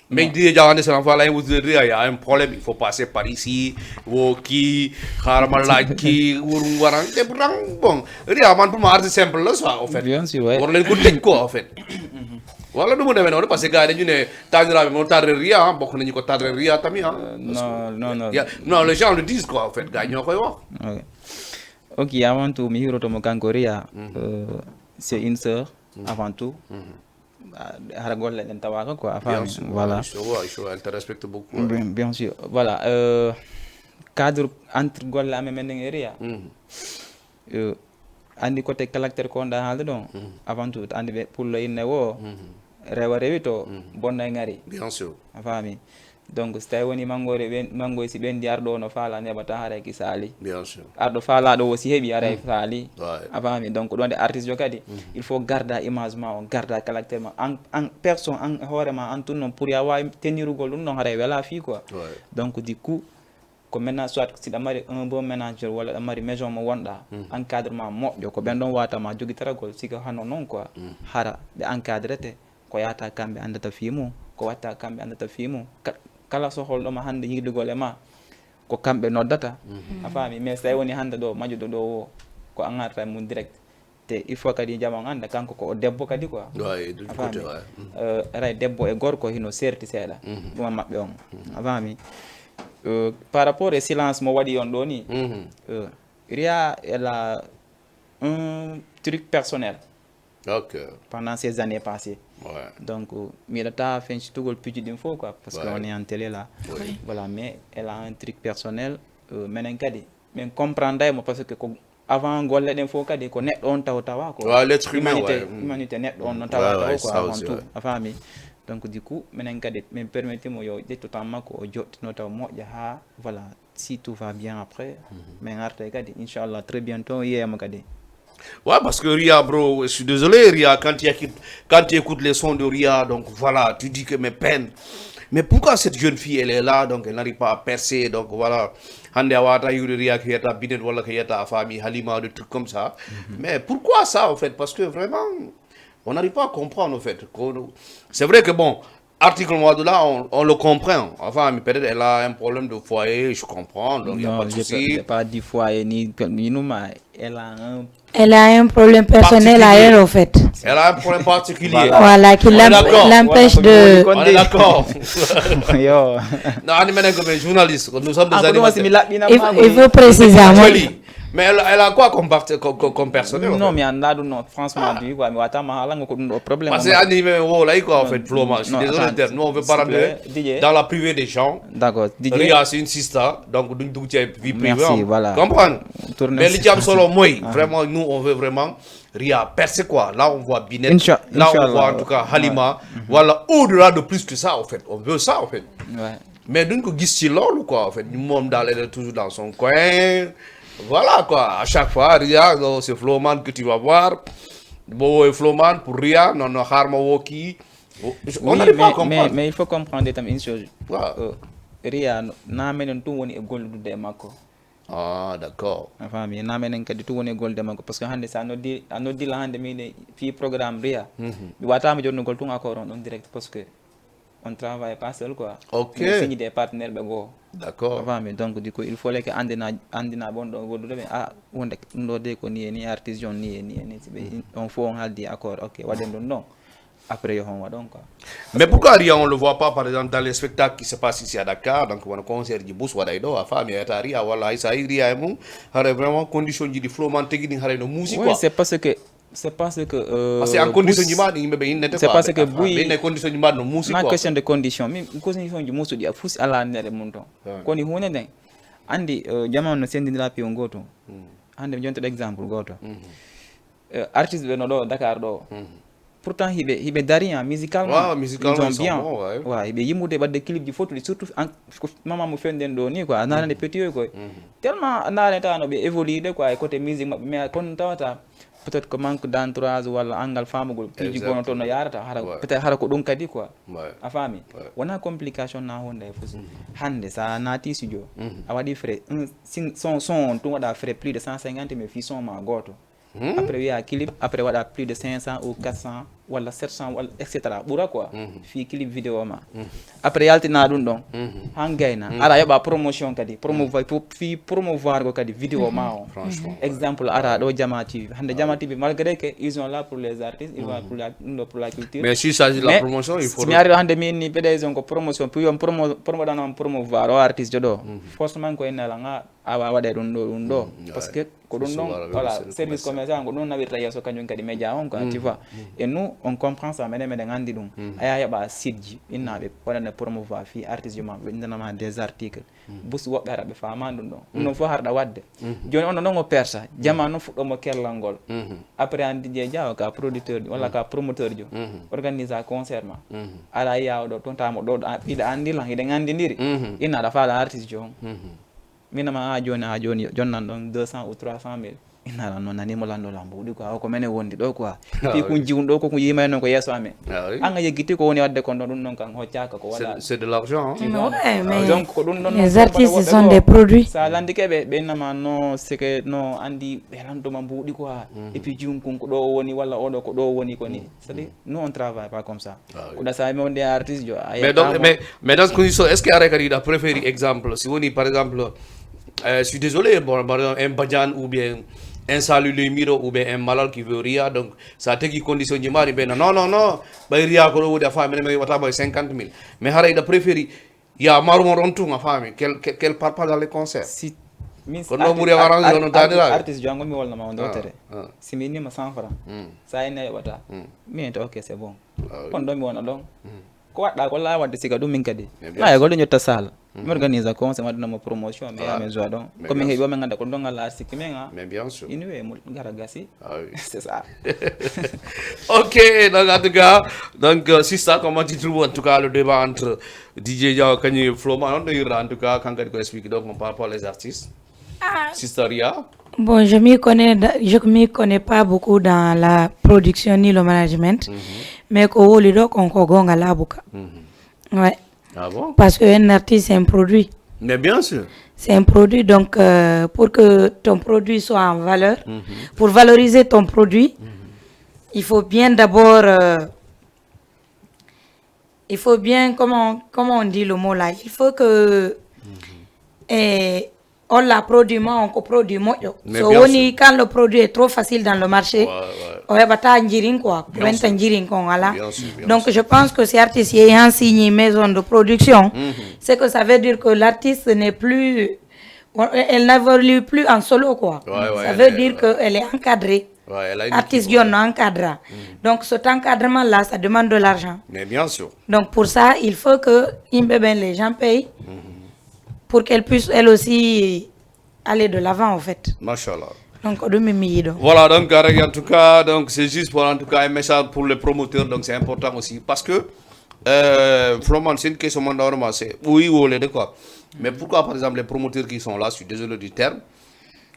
Mais di jawande sana fa la vous Ria, il y a un problème, il faut passer par ici, wo ki harama laaj ki wurum waran, et pourtant bon, Ria man pour moi artiste simple là ça en fait. Bien sûr, ouais. War leen ko tëj quoi en fait. Wala ɗum ɗo men on, parce que gars yi dañu ne taaniraaɓe moom tardé Ria, ah, bokk nañu ko tardé Ria tamit, ah. Euh, non, non, non. Ya- non, les gens le disent quoi, en fait, gars yi ñoo koy wax. Ok. Ok, avant tout, mi hiroto mo kanko Ria. Euh, c'est une sœur, avant tout. Ah, hara golle ɗen tawaka quoi, a Bien faami. sûr, Voilà. Je te vois, je te vois, elle te respecte beaucoup. Ouais. Bien, bien sûr. Voilà. Euh, cadre entre golle amen men e Ria. Mhm. Euh, andi côté caractère ko wonɗa haalde ɗon. Avant tout, andi ɓe pullo inne wo. Rewa rewi to, bonna e ngari. Bien sûr, A faami. Donc, so tawi woni manngoy ɓen, manngoy si ɓendi arɗo o no faala neɓata haray ki saali. Bien sûr. Arɗo faalaɗo o si heɓi haray saali. Ouais. A faami. Donc, ɗon de artiste jo kadi, il faut garda image ma on, garda caractère ma. En, en personne, en hoore ma, an tun non pour ya wawi tenirugol ɗum non haray wela fii quoi. Ouais. Donc, du coup, ko maintenant soit si ɗa mari un bon manager walla ɗa mari maison mo wonɗa, encadrement moƴƴo, ko ɓen ɗon wata ma jogitaragol, sika hano non quoi. Hara ɓe encadrete, ko yata kamɓe andata fii mum, ko watta kamɓe andata fii mum. Ka- kala sohol ɗoma hande yiidugol e ma, ko kamɓe noddata. A faami. Mais so tawi woni hande ɗo majuɗo ɗo wo, ko an arta e mum direct. Te il faut kadi jama on anda kanko ko o debbo kadi quoi. Ouais, de l'autre A faami. Côté, ouais. Euh, ray debbo e gorko hino serti seeɗa, ɗuma maɓɓe on. A faami. Euh, par rapport e silence mo waɗi on ɗo ni, Mhm. euh, Ria, elle a un truc personnel Ok. Pendant ces années passées. Ouais. Donc, miɗa ta fen situgol piiji ɗin fof quoi, parce que Ouais. On est en télé là. Oui. Voilà, mais elle a un truc personnel. Euh, menen kadi, min comprendre mo parce que ko avant golle ɗen fof kadi ko neɗɗo on taw tawa ko Ouais, l'être humain, humanité, ouais. Mm. Humanité neɗɗo on no Ouais, tawa ouais, taw ko ça avant aussi, tout. Ouais. A faami. Donc du coup, menen kadi min permettre mo yo ƴettu temps makko o joɗɗino taw moƴƴa ha, voilà, si tout va bien après, min arta kadi inchallah très bientôt yiyemo kadi. Ouais, parce que Ria, bro, je suis désolé, Ria, quand tu écoutes, quand tu écoutes les sons de Ria, donc voilà, tu dis que mais peine. Mais pourquoi cette jeune fille, elle est là, donc elle n'arrive pas à percer, donc voilà. Hande a wata hiwde Ria ko yetta Binet wala ko yetta a faami Halima, des trucs comme ça. Mais pourquoi ça, en fait? Parce que vraiment, on n'arrive pas à comprendre, en fait. C'est vrai que bon, article Madoula, on, on le comprend. Enfin, peut-être elle a un problème de foyer, je comprends, donc il n'y a Non, pas de j'ai pas, souci. J'ai pas dit foyer ni ni non, mais elle a un Elle a un problème personnel à Particulier. Elle, au fait. Elle a un problème particulier. Voilà. Voilà, qui On est l'em- d'accord. l'empêche de. On est d'accord. Yo. Non, on est maintenant comme journaliste, nous sommes des Ah, pour moi, c'est animateurs. mi laɓɓina Il, ma, il faut préciser à moi. Actually, mais elle, elle a quoi comme, parti- comme, comme, comme personnel en Non, fait? Mi annda ɗum non, franchement, du quoi, mi wata ma haalango ko ɗum ɗo problème. Parce que Annie, même, oh, là, quoi, en fait, Flow Man, je suis Non, désolé, attends, de dire, nous, on veut pas s'il te rentrer plaît, D J. Dans la privée des gens. D'accord, D J. Ria, c'est une sister, donc duñ dugg ci ay vie privée. Merci, Hein. Voilà. Comprendre? Tourner Mais li ci am solo mooy, Ah. Vraiment, nous, on veut vraiment Ria percer quoi. Là, on voit Binet. Incha- Là, on Inch'Allah, voit en ouais. Tout cas Halima. Voilà, au-delà de plus que ça, en fait. On veut ça, en fait. Ouais. Mais duñ ko gis ci loolu quoi, en fait. Moom daal, elle est toujours dans son coin. Voilà quoi. À chaque fois, Ria, non, c'est Flow Man que tu vas voir. Bon, ouais, Flow Man pour Ria, non, non, Harma Woki. On Oui, n'arrive pas à mais, mais, comprendre. Mais il faut comprendre tam une chose. Waaw. Euh, Ria, na menen tun woni e gollude e makko. Ah, d'accord. A faami, na menen kadi tun woni e gollude e makko. Parce que hande sa noddi, a noddi la hande min fi programme Ria. Mi watama jonnugol tun accord on ɗon direct parce que on travaille pas seul quoi. Ok. Mais signé des partenaires ɓe goo. D'accord. A faami, donc du coup il faut que andina andina bon ɗo gollude ɓe a wonde ɗum ɗo de ko ni e ni artisan ni e ni e ni si ɓe on fof on haldi accord ok waɗen ɗum ɗon. Après yo hon waɗon quoi. Mais pourquoi Ria, on le voit pas, par exemple, dans les spectacles qui se passent ici à Dakar, donc on a concert du Bous, voilà, et donc, à femme, et à Ria, voilà, et ça, Ria, et mon, vraiment condition du Flow Man technique, no musi Oui, quoi. C'est parce que c'est parce que euh, Parce que en condition Bous- du mal, il me baigné. C'est parce que Bouy- Mais condition du mal, no musi Na quoi. Question de condition min condition ji musuɗi a fusi ala nere mum ton. Ouais. Kono hunde nden andi euh, jamanu no sendindira piyo goto. Hande mi jontoɗo exemple goto. Euh, artiste ɓe no ɗo Dakar ɗo. Pourtant hiɓe hiɓe dari en musicalement. Ouais, musicalement, Ils ont ils sont bien. Bons, ouais. Ouais, hiɓe yimude wadde clip ji fotuɗi surtout en ko mama mo fenden ɗo ni quoi a narande petit oy koy. Tellement a narata no ɓe évolué de quoi e côté musique maɓɓe mais kono tawata peut-être que manque d'entourage walla angal famugol piiji Exactement. Gono toon no yarata hara Ouais. Peut-être hara ko ɗum kadi quoi. Ouais. A faami? Ouais. Wona complication na honda e fusi. Hande sa naati studio a waɗi frais un sing- son son on tun waɗa frais plus de cent cinquante mille fi son ma goto. Après wiya clip après waɗa plus de cinq cents ou quatre cents. walla sept cents walla et cetera ɓura quoi. Fii clip vidéo ma, après yaltina ɗum ɗon, han gayna ara yoɓa promotion kadi promouvoir, fii promouvoir ko kadi vidéo ma o. Exemple, ara ɗo Jama TV, hande Jama TV, malgré que ils sont là pour les artistes, ils sont pour la, ɗum ɗo pour la culture. Mais s'il s'agit de la Mais promotion, il faut si mi ari ɗo hande mi inni ɓeɗa on ko promotion, puis on promo promo ɗan on promouvoir o artiste ɗo, forcément ko enne ala nga awa waɗe ɗum ɗo ɗum ɗo. Parce que ko ɗum ɗon, voilà, service commercial ko ɗum nawirta yeeso kañum kadi média on quoi, tu vois. Et nous on comprend ça, meɗen meɗen andi ɗum. A yaha yoɓa site ji innaɓe waɗane promouvoir fii artiste ma, ɓe indanama des articles. Bus woɓɓe ara ɓe faama ɗum ɗon, ɗum ɗon fof harɗa waɗde. Joni on ɗon o persa, Jama noon fuɗɗomo kellal ngol. Après an Didier Diaw ka producteur walla ka promoteur jo organisa concert ma, ala yaw ɗo tontamo ɗo, ɗa- hiɗa andi lan, hiɗen andidiri. Inna aɗa faala artiste jo on. Minama a joni a joni jonnan ɗon deux cents ou trois cent mille. Inna lan noon nanimo lanɗo lan mbuɗi quoi, o ko mene wondi ɗo quoi. Puis kun jiwun ɗo ko kun yimay noon ko yeeso amen. An a yeggiti ko woni wadde kon ɗon ɗum noon kan hoccaka ko wala. C'est de l'argent, hein. Ouais, mais Donc ko ɗum ɗon les artistes sont des produits. Sa landike ɓe ɓe innama no seke no andi ɓe landoma mbuɗi quoi. Et puis jiwun kun ko ɗo o woni walla oɗo ko ɗo o woni ko ni. C'est-à-dire nous on travaille pas comme ça. Ko ɗa sa mi wonde artiste jo a Mais donc, mais, mais dans ce condition, est-ce que Arrêt Kadi a préféré exemple? Si on est, par exemple, euh, je suis désolé, bon, par exemple, un Badiane ou bien un Salut le Miro ou bien un Malal qui veut Ria, donc ça te qui condition du mari, ben non, non, non, ben Ria, ko le femme, mais wata ben cinquante mille. Mais Arrêt a préféré, il y a Maru Morontung, ma femme, qu'elle qu'elle part pas dans les concerts. Si min Kono ɗo ɓuri e warande yono daaniraaɓe. Artiste jo an gomi wolnama on dewtere. Si mi innima cent francs, sa inni a yoɓata. Min to ok c'est bon. Kono ɗo mi wona ɗon. Ko waɗɗa ko laa waɗde siga ɗum min kadi. Mais bien Maa e goɗɗo ƴetta salle. Mi organise conseil, mi waɗanamo promotion, mi yaha mi joua ɗon. Ko min heɓi o min ganda ko ɗon Allah arsiki min ha. Mais bien sûr. Inuwe mo gara gasi. Ah oui. C'est ça. Ok, donc en tout cas, donc euh, Sista, comment tu trouves en tout cas le débat entre D J Diaw kadi Floman, on a en tout cas quand on explique donc par rapport les artistes. Sista Ria. Bon, je m'y connais, da- je m'y connais pas beaucoup dans la production ni le management, mais ko woli ɗo kon ko gonga labuka. Ouais. Ah bon? Parce qu'un artiste, c'est un produit. Mais bien sûr. C'est un produit, donc euh, pour que ton produit soit en valeur, pour valoriser ton produit, il faut bien d'abord, euh, il faut bien, comment, comment on dit le mot là, il faut que eh, on l'a produit, ma on ko produit moƴƴo. Mais So bien woni quand le produit est trop facile dans le marché, Ouais, ouais. o heɓata njirin quoi, ko Bien ɓenta sûr. Njirin kon ala. Bien sûr, bien Donc sûr. Je pense que si artiste yehi han signi maison de production, c'est que ça veut dire que l'artiste n'est plus, elle n'évolue plus en solo quoi. Ouais, ouais, Ça elle veut est- dire qu'elle est encadrée. Ouais, elle a une Artiste équipe, on encadra. Donc cet encadrement là, ça demande de l'argent. Mais bien sûr. Donc pour ça, il faut que yimɓe ɓen, les gens payent pour qu'elle puisse elle aussi aller de l'avant en fait. Machallah. Donc ko ɗum mi yiɗi ɗo. Voilà, donc Arrêt, en tout cas, donc c'est juste pour en tout cas un message pour les promoteurs, donc c'est important aussi parce que euh, Floman, c'est une question normalement, c'est oui ou les deux quoi. Mais pourquoi par exemple les promoteurs qui sont là, je suis désolé du terme,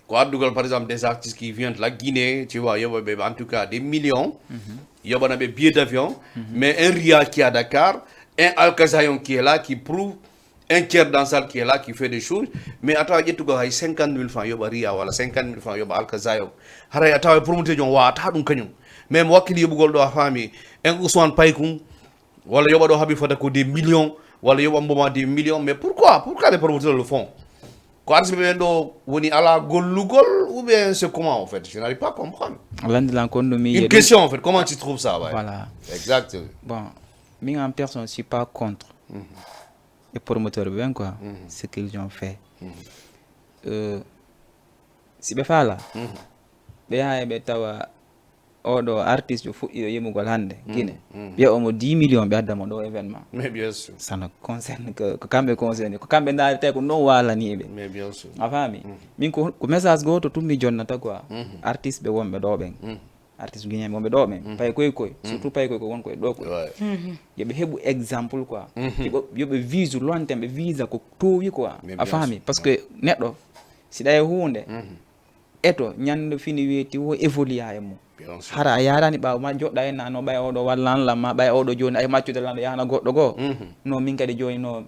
quoi, donc, par exemple des artistes qui viennent de la Guinée, tu vois, il y a en tout cas des millions, il y a des billets d'avion, mais un Ria qui est à Dakar, un Alkazayon qui est là, qui prouve un tiers dans salle qui est là, qui fait des choses, mais attends, il y a tout gars, cinquante mille francs, il y a Ria, voilà, cinquante mille francs, il y a Alkazayon. Hara attends, promoteur jon wa ta ɗum kañum. Même wakil yebugol ɗo a faami, en Ousmane Paykun, wala yoɓa ɗo haɓi fota ko des millions, wala yoɓa mboma des millions, mais pourquoi? Pourquoi les promoteurs le font? Ko artiste ɓe ɓen ɗo woni ala gollugol ou bien c'est comment en fait? Je n'arrive pas à comprendre. Landilan kon ɗum mi Une question en fait, comment tu trouves ça? Ouais. Voilà. Exact. Bon, min en personne, je suis pas contre les promoteurs ɓe ɓen quoi, ce qu'ils ont fait. Euh, si ɓe faala, ɓe yaha ɓe tawa oɗo artiste o fuɗɗi o yimugol hannde Guinée, ɓe omo dix millions ɓe adda mo ɗo événement. Mais bien sûr. Ça ne concerne que ko kamɓe concerné, ko kamɓe ndaarete ko non waalani ɓe. Mais bien sûr. A faami? Min ko ko message gooto tun mi jonnata quoi. Artiste ɓe wonɓe ɗo ɓen, artiste guinéen wonɓe ɗo ɓen, pay koy koy, surtout pay koy ko won koye ɗo koy. Ouais. Yoɓe heɓu exemple quoi. Yoɓe- yoɓe vise lointain, ɓe visa ko towi quoi. Mais A bien faami? Sûr. Parce que neɗɗo si ɗa e hunde, eto ñande fini weeti o évolua e mum. Bien sûr. Hara a yarani ɓaawo ma joɗɗa e nano ɓay oɗo walla an lamma ɓay oɗo joni ay maccude lanɗo yahana goɗɗo goo. No min kadi joni no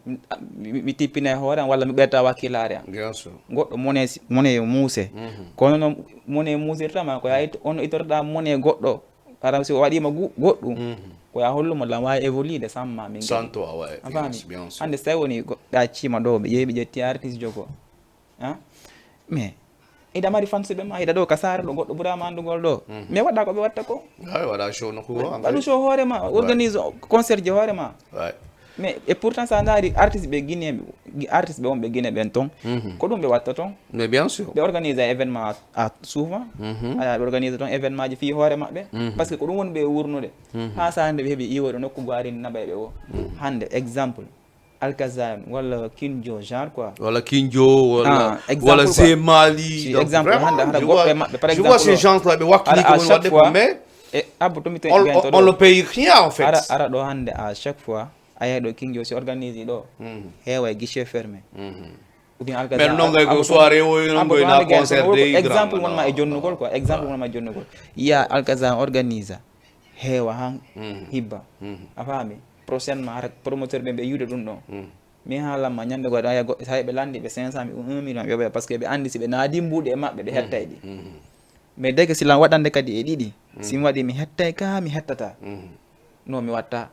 mi- mi tippina e hoore am walla mi ɓerta wakkilare am. Bien sûr. Goɗɗo mone mone yo muuse. Kono no mone muusirtama ko ya it- on itorɗa mone goɗɗo Par exemple, si o waɗiima gu- goɗɗum, ko ya hollumo lan waawi évoluer de samma min Santo awa. A faami? Hannde so tawi woni goɗɗa ciima ɗo, ɓe ƴeewi ɓe ƴetti artiste jogo. Hein? Mais ida mari fansuɓe ma, ida ɗo ka saare ɗo goɗɗo ɓurama anndugol ɗo. Mais waɗa ko ɓe watta ko. Ay, waɗa show nokku go. Waɗu show hoore ma, organise concert je hoore ma. Ay. Mais et pourtant sa ndaari artiste ɓe Guinée, artiste ɓe wonɓe Guinée ɓen ton, ko ɗum ɓe watta ton. Mais bien sûr. Ɓe organise événement à souvent. Aya ɓe organise ton événement ji fii hoore maɓɓe. Parce que ko ɗum woni ɓe wurnude. Ha sa hande ɓe heɓi iwoɗo nokku go ari naɓay ɓe o. Hande exemple, Alcazar walla Kinjo genre quoi. Wala Kinjo, wala Ah, wala exemple quoi. Zemali. Si Donc, exemple, vraiment, hande hara je goɗɗo vois, e maɓɓe, par je vois exemple, ces gens-là, ɓe wakkili ara ko à woni chaque waɗde fois, ko, mais e abbo to mi to on, gaynto on, on ɗo. ne paye rien en fait. Ara ara ɗo hande à chaque fois a yahay ɗo Kinjo si organise ɗo. Heewa e guichet fermé. Ou bien Mais non, ngay ko abbo soirée o, non, abbo ngay to na hande gaynto concert ɗo, day exemple grand, won ma e non, jonnugol non. Quoi, exemple won ma e jonnugol. Ya Alcazar organise heewa han hibba. A faami? Prochainement hara promoteur ɓe ɓe yiwde ɗum ɗon. Mi haalan ma ñande goɗɗo aya goɗɗo tawi ɓe landi ɓe cinq cent mille ou un million ɓe ɓe parce que ɓe andi si ɓe naadi mbuuɗi e maɓɓe ɓe hettay ɗi. Mais dege si lan waɗande kadi e ɗiɗi, si mi waɗi mi hettay ka mi hettata. Non, mi watta.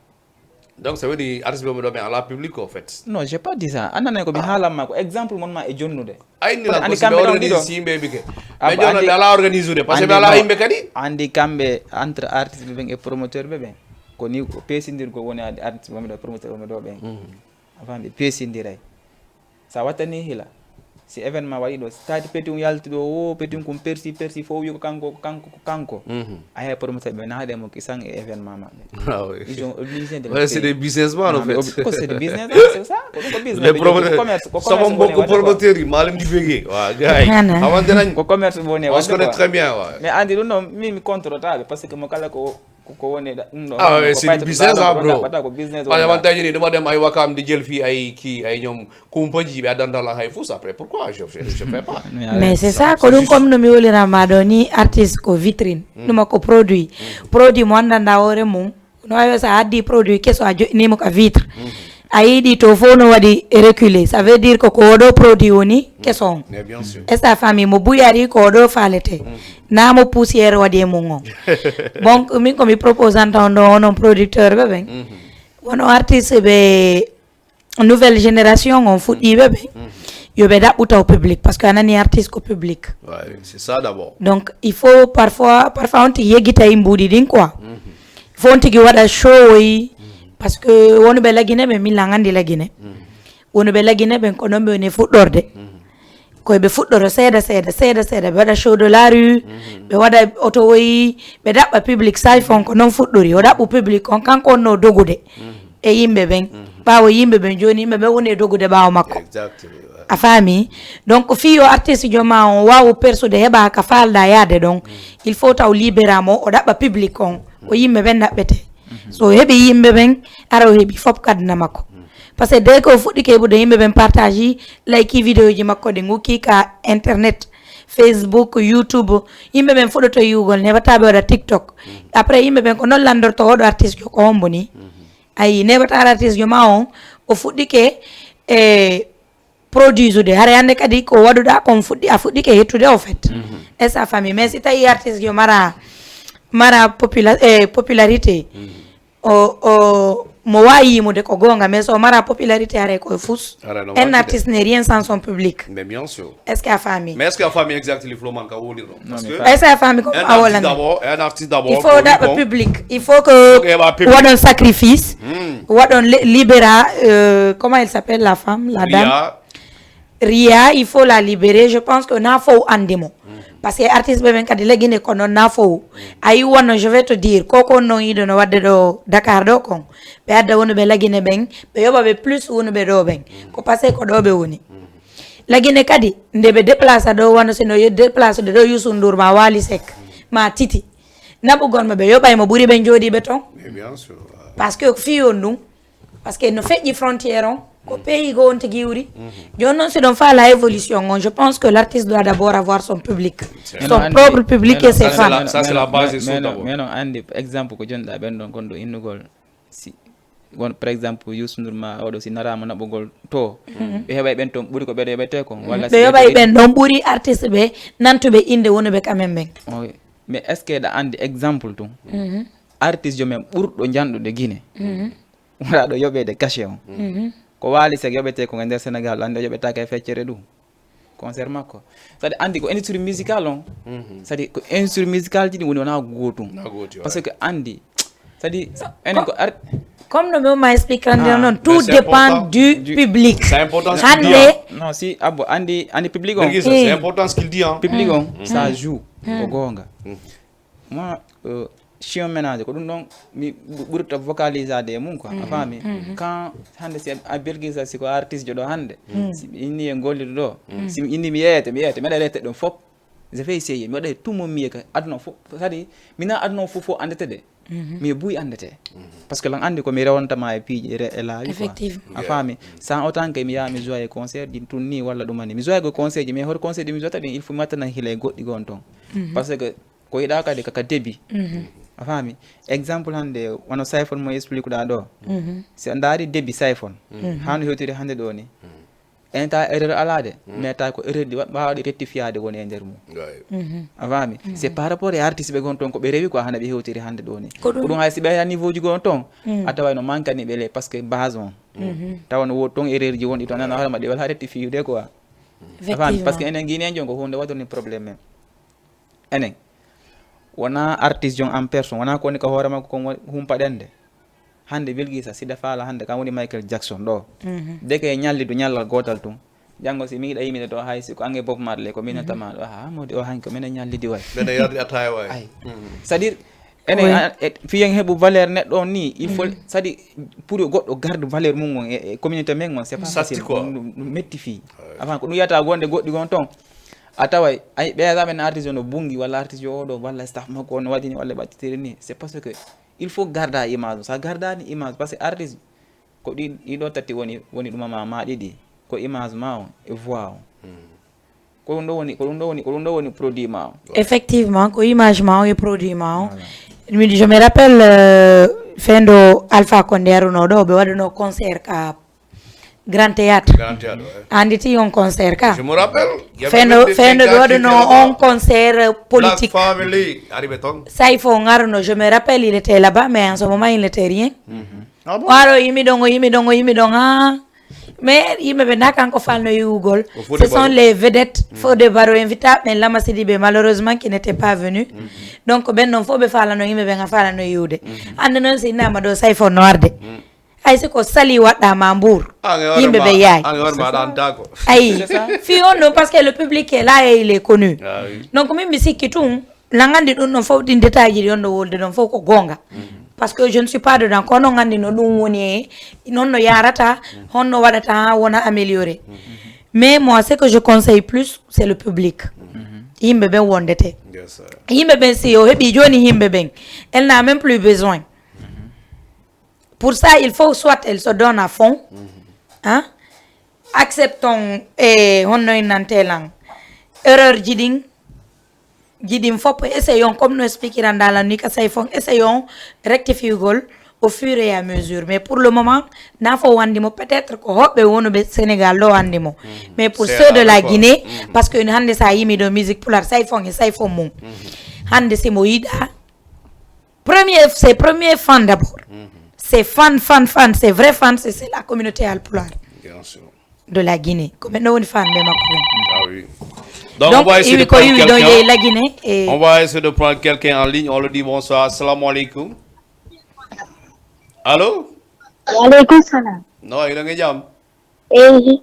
Donc ça veut dire artiste ɓe ɗo ɓe ala public en fait. Non, j'ai pas dit ça. Annanay ko mi haalan ma ko exemple mon ma e jonnude. Ayni Kono la andi possible kamɓe ɗon organise ɗiɗo. Si yimɓe ɓe ke. Ah, Mais ba jono andi- ɓe ala organise ude parce que andi ɓe ala non. Yimɓe kadi. Andi kamɓe entre artiste ɓe ɓen e promoteur ɓe ɓen ko ni ko pesindirgol woni adi artiste wonɓe ɗo promoteur wonɓe ɗo ɓen. A faami, ɓe pesindiray. Sa wattani hila si événement waɗi ɗo stade petum yalti ɗo o petum kum persi persi fof wi ko kanko ko kanko ko kanko. A heɓa promoteur ɓe naade mo kisan e événement maɓɓe. Ah oui. Ils sont obligés de le Ouais, c'est des payer. Businessmen en Non, mais fait. ob- ko c'est du business, hein, c'est ça. Ko ɗum ko business. Les Ɓe promoteurs. Ko commerce, ko Sama commerce mbokku woni waɗde quoi. Promoteurs yi maa leen di bégee waa gars yi. Xanaa. Xamante nañ. Ko commerce woni On se waɗde connaît quoi. Très bien waaw. Mais andi ɗum noon min mi contrôle taɓe parce que mo kala ko ko ko woni ɗa- ɗum ɗo. Ah Ko ouais, c'est fayta du to business ɗaɗo ah ko bro. ɗa- baɗa ko business Parce que woni man tey jii nii dama dem ay Wakaam di jël fii ay kii ay ñoom kumpa ji bi addan la hay fous après pourquoi je fais je fais pas. Mais c'est ça ko ɗum comme no mi wolirama ɗo ni artiste ko vitrine ɗuma ko produit produit mo anndanɗa hoore mum no wawi sa addi produit keso a joɗɗinimo ka vitre a yiiɗi to fof no waɗi reculé ça veut dire ko ko oɗo produit woni keso on Mais bien sûr. Est-ce que a faami mo buy ari ko oɗo faalete na mo poussière waɗi e mum on donc min ko mi proposanta on ɗo onon producteur ɓe ɓen wono artiste ɓe nouvelle génération on fuɗɗiɓe ɓe yo ɓe ɗaɓɓu taw public parce que a nani artiste ko public Ouais, c'est ça d'abord. Donc il faut parfois parfois on tigi yeggita e mbuuɗi ɗin quoi. Il faut on tigi waɗa show oyi parce que wonuɓe lagine ɓe min lan andi lagine. Wonuɓe lagine ɓen ko non ɓe woni e fuɗɗorde. Koye ɓe fuɗɗoro seeɗa seeɗa seeɗa seeɗa ɓe waɗa show de la rue ɓe waɗa oto oyi ɓe ɗaɓɓa public sayi fon ko non fuɗɗori o ɗaɓɓu public on kanko onno dogude e yimɓe ɓen ɓawo yimɓe ɓen joni yimɓe ɓen woni e dogude ɓawo makko. Exactly. A faami? Donc fii yo artiste jo ma on waawu persude heɓa ka faalɗa yaade ɗon il faut taw libéra mo o ɗaɓɓa public on ko yimɓe ɓen ɗaɓɓete so o heɓi yimɓe ɓen ara o heɓi fop kadna makko parce que dès que o fuɗɗi keɓude yimɓe ɓen partage laykii vidéo ji makko ɗi ngukki ka internet facebook youtube yimɓe ɓen fuɗɗoto yiwugol ne heɓata ɓe waɗa tiktok après yimɓe ɓen ko non lanndorto oɗo artiste jo ko hombo ni ayi neɓata artiste jo ma on o fuɗɗike e produisude hara hannde kadi ko waɗuɗa kon fuɗɗi a fuɗɗike hettude o fait e sa famille mais si tawi artiste yo mara mara popula eh, popularité o o mo wawi yimude ko gonga mais so mara popularité hare koye fous Hara no un waɗi artiste n'est rien sans son public Mais bien sûr. Est-ce que a faami Mais est-ce que a famille exactly Floman ka woni ɗon? Parce que mais est-ce que a faami ko un a artiste wolani d'abord, un artiste d'abord. Il faut ko ɗaɓɓa ɗum. Public il faut que Heɓa public. Waɗon sacrifice waɗon libéra euh, comment il s'appelle la femme la dame Ria, Ria il faut la libérer je pense que na fow andi mo parce que artiste ɓe ɓen kadi lagine ko noon na fow ayi wonno je vais te dire koko noon yiɗono wadde ɗo Dakar ɗo kon ɓe adda woni ɓe lagine ɓen ɓe yoɓa ɓe plus woni ɓe ɗo ɓen ko parce que ko ɗo ɓe woni lagine kadi nde ɓe déplace ɗo wano sino déplace de ɗo Youssou Ndour ma Wali Seck ma Titi naɓugol ma ɓe yoɓay mo ɓuri ɓe jooɗiɓe ton mais bien sûr. parce que fii on ɗum parce que no feƴƴi frontière on ko pays go on tigi wuri joni noon si ɗon faala évolution on je pense que l'artiste doit d'abord avoir son public son propre public et ses Ça, c'est fans la- ça, c'est la base et surtout Mais non andi exemple ko jonɗa ɓen ɗon kon ɗo innugol si won par exemple Youssou Ndour ma oɗo si narama naɓugol to ɓe heɓay ɓen toon ɓuuri ko ɓeɗo yoɓete kon walla ɓe yoɓay ɓen ɗon ɓuuri artiste ɓe nantuɓe inde wonuɓe quand même ɓen Mais est-ce que eɗa anndi exemple tun? Mhm. Artiste jo men ɓurɗo janɗude Guinée. Mhm. Wala ɗo yoɓeede cachet on. Mhm. Ko Wally Seck yoɓetee ko e nder Sénégal, anndi o yoɓetaake e feccere ɗum. Concert makko. C'est-à-dire anndi ko industrie musicale on. Mhm. C'est-à-dire ko industrie musicale ji ɗin woni wona gootum. Na gooti, parce que anndi. C'est-à-dire enen ko ar- Comme no mi umma expliquer noon, tout dépend du public. C'est important ce qu'il dit, hein. Non, si abbo anndi anndi public on. Birgisa, c'est important ce qu'il dit, hein. Public on, ça joue. Ko goonga. Moi, euh, chion ménage ko ɗum ɗon mi ɓurta vocalisade e mum quoi, a faami? Quand hannde si a Birgisa, si ko artiste jo ɗo hannde, si mi inni e golliɗo ɗo, si mi inni mi yeeyete mi yeeyete mi waɗa rete ɗum fof. Je fais essayer mi waɗa tout mo miye ka aduna fof, c'est-à-dire mina aduna fof fof anndete de. Mi buy anndete. Parce que lan anndi ko mi rewantama e piiji e laawi quoi. Effectivement. A faami? Sans autant que mi yaha mi joue e concert ji tun ni walla ɗumani mi joue ko concert ji, mais hoto concert ji mi joue ta ɗin, il faut mi wattana hila e goɗɗi gon ton. Parce que ko yiɗa kadi kaka débit. A faami? Exemple hannde wano Siphon mo explique ɗa ɗo, si a ndaari débit Siphon, hano hewtiri hannde ɗo ni, enta erreur alaade, mais tawi ko erreur ɗi waɗ- mbaawaɗi rectifiade woni e nder mum. A faami? C'est par rapport e artiste ɓe gon ton ko ɓe rewi quoi, hana ɓe hewtiri hannde ɗo ni. Ko ɗum hay si ɓe a niveau ji gon ton, a taway no mankani ɓe le parce que base on, tawa no woodi ton erreur ji wonɗi ton nana hoore maɗɗi wala rectifiude quoi. A faami? Parce que enen guinéen jon ko hunde waɗani problème men. Enen wona artiste jon en personne, wona ko woni ka hoore makko kon humpaɗen de. Hannde Bilgisa, si da faala hannde kam woni Michael Jackson ɗo. Deke e ñallidu ñallal gootal tun. Janngo si mi yiɗa yimide ɗo hay si ko ange Bob Marley ko minen tama ɗo, ha modi o hanki ko minen ñallidi way. Mbeɗa yardi attaya way. Ay. C'est-à-dire enen fiyen heɓu valeur neɗɗo on ni, il faut, c'est-à-dire pour goɗɗo garde valeur mum on e communauté men on, c'est pas facile. Ɗum metti fii. Avant ko ɗum yiyata wonde goɗɗi gon ton. A taway ay ɓeya men artiste no bungi walla artiste o ɗo walla staff makko on waɗini walla ɓattitiri ni, c'est parce que il faut garda image. Sa gardani image, parce que artiste ko ɗi ɗiɗo tati woni woni ɗuma ma ma ɗiɗi, ko image ma on e voix on. Ko ɗum ɗo woni ko ɗum ɗo woni ko ɗum ɗo woni produit ma on. Effectivement, ko image ma on e produit ma on. Min, je me rappelle euh, fendo Alpha Condé aruno ɗo ɓe waɗuno concert ka Grand Théâtre. Grand Théâtre, ouais. Andi ti on concert ka. Je me rappelle. Il y avait Fendo même des fendo ɓe Sénégalais qui waɗuno étaient là-bas. On concert euh, Black politique. Family, arrivé ton. Siphon aruno, je me rappelle, il était là-bas, mais en ce moment il n'était rien. Ah bon? O aro yimi ɗon o yimi ɗon o yimi ɗon ha. Mais yimɓe ɓe na kanko falno yiwugol. Ko Fodé Ce sont Barro. Les vedettes. Fodé Barro invita, mais Lama Sidibe malheureusement qui n'était pas venu. Donc ɓen ɗon fof ɓe falano yimɓe ɓen a falano yiwude. Hande noon si innama ɗo Siphon no arde. Hay si ko sali waɗɗama Mbour. Yimɓe ɓe yaay. An hoore ma ɗantako. Ayi, fi on ɗum parce que le public est là et il est connu. Ah oui. Donc min mi sikki tun na gandi ɗum ɗon fof ɗin détail ji ɗi on ɗo wolde ɗon fof ko gonga. Parce que je ne suis pas dedans, kono gandi no ɗum woni e non no yarata, honno waɗata ha wona amélioré. Mais moi ce que je conseille plus c'est le public. Yimɓe ɓen wondete. Yes, sir. Yimɓe ɓen si o heɓi joni yimɓe ɓen, elle n'a même plus besoin. Pour ça il faut soit elle se donne à fond, hein, acceptons e honno innante lan erreur ji ɗin ji ɗin fof essayons comme no expliquiranda lan ni ka Siphon, essayons rectifiugol au fur et à mesure, mais pour le moment na fof wandi mo peut-être ko hoɓɓe wonuɓe Sénégal ɗo andi mo. Mais pour ceux de la Guinée, parce que hande sa yimi ɗo musique pular Siphon e Siphon mum, hande si mo yiɗa premier, ses premiers fans d'abord. C'est fan fan fan, ses vrais fans c'est la communauté alpulaar. Bien sûr. De la Guinée ko ɓen ɗo woni fan ɓe makko ɓen. Ah oui. Donc, on Donc va essayer de iwi ko prendre iwi ɗo quelqu'un. Yehi la Guinée et On va essayer de prendre quelqu'un en ligne. On lui dit bonsoir. Assalamu alaikum. Allô? Wa alaikum salam. Non, il est jam. Eyi,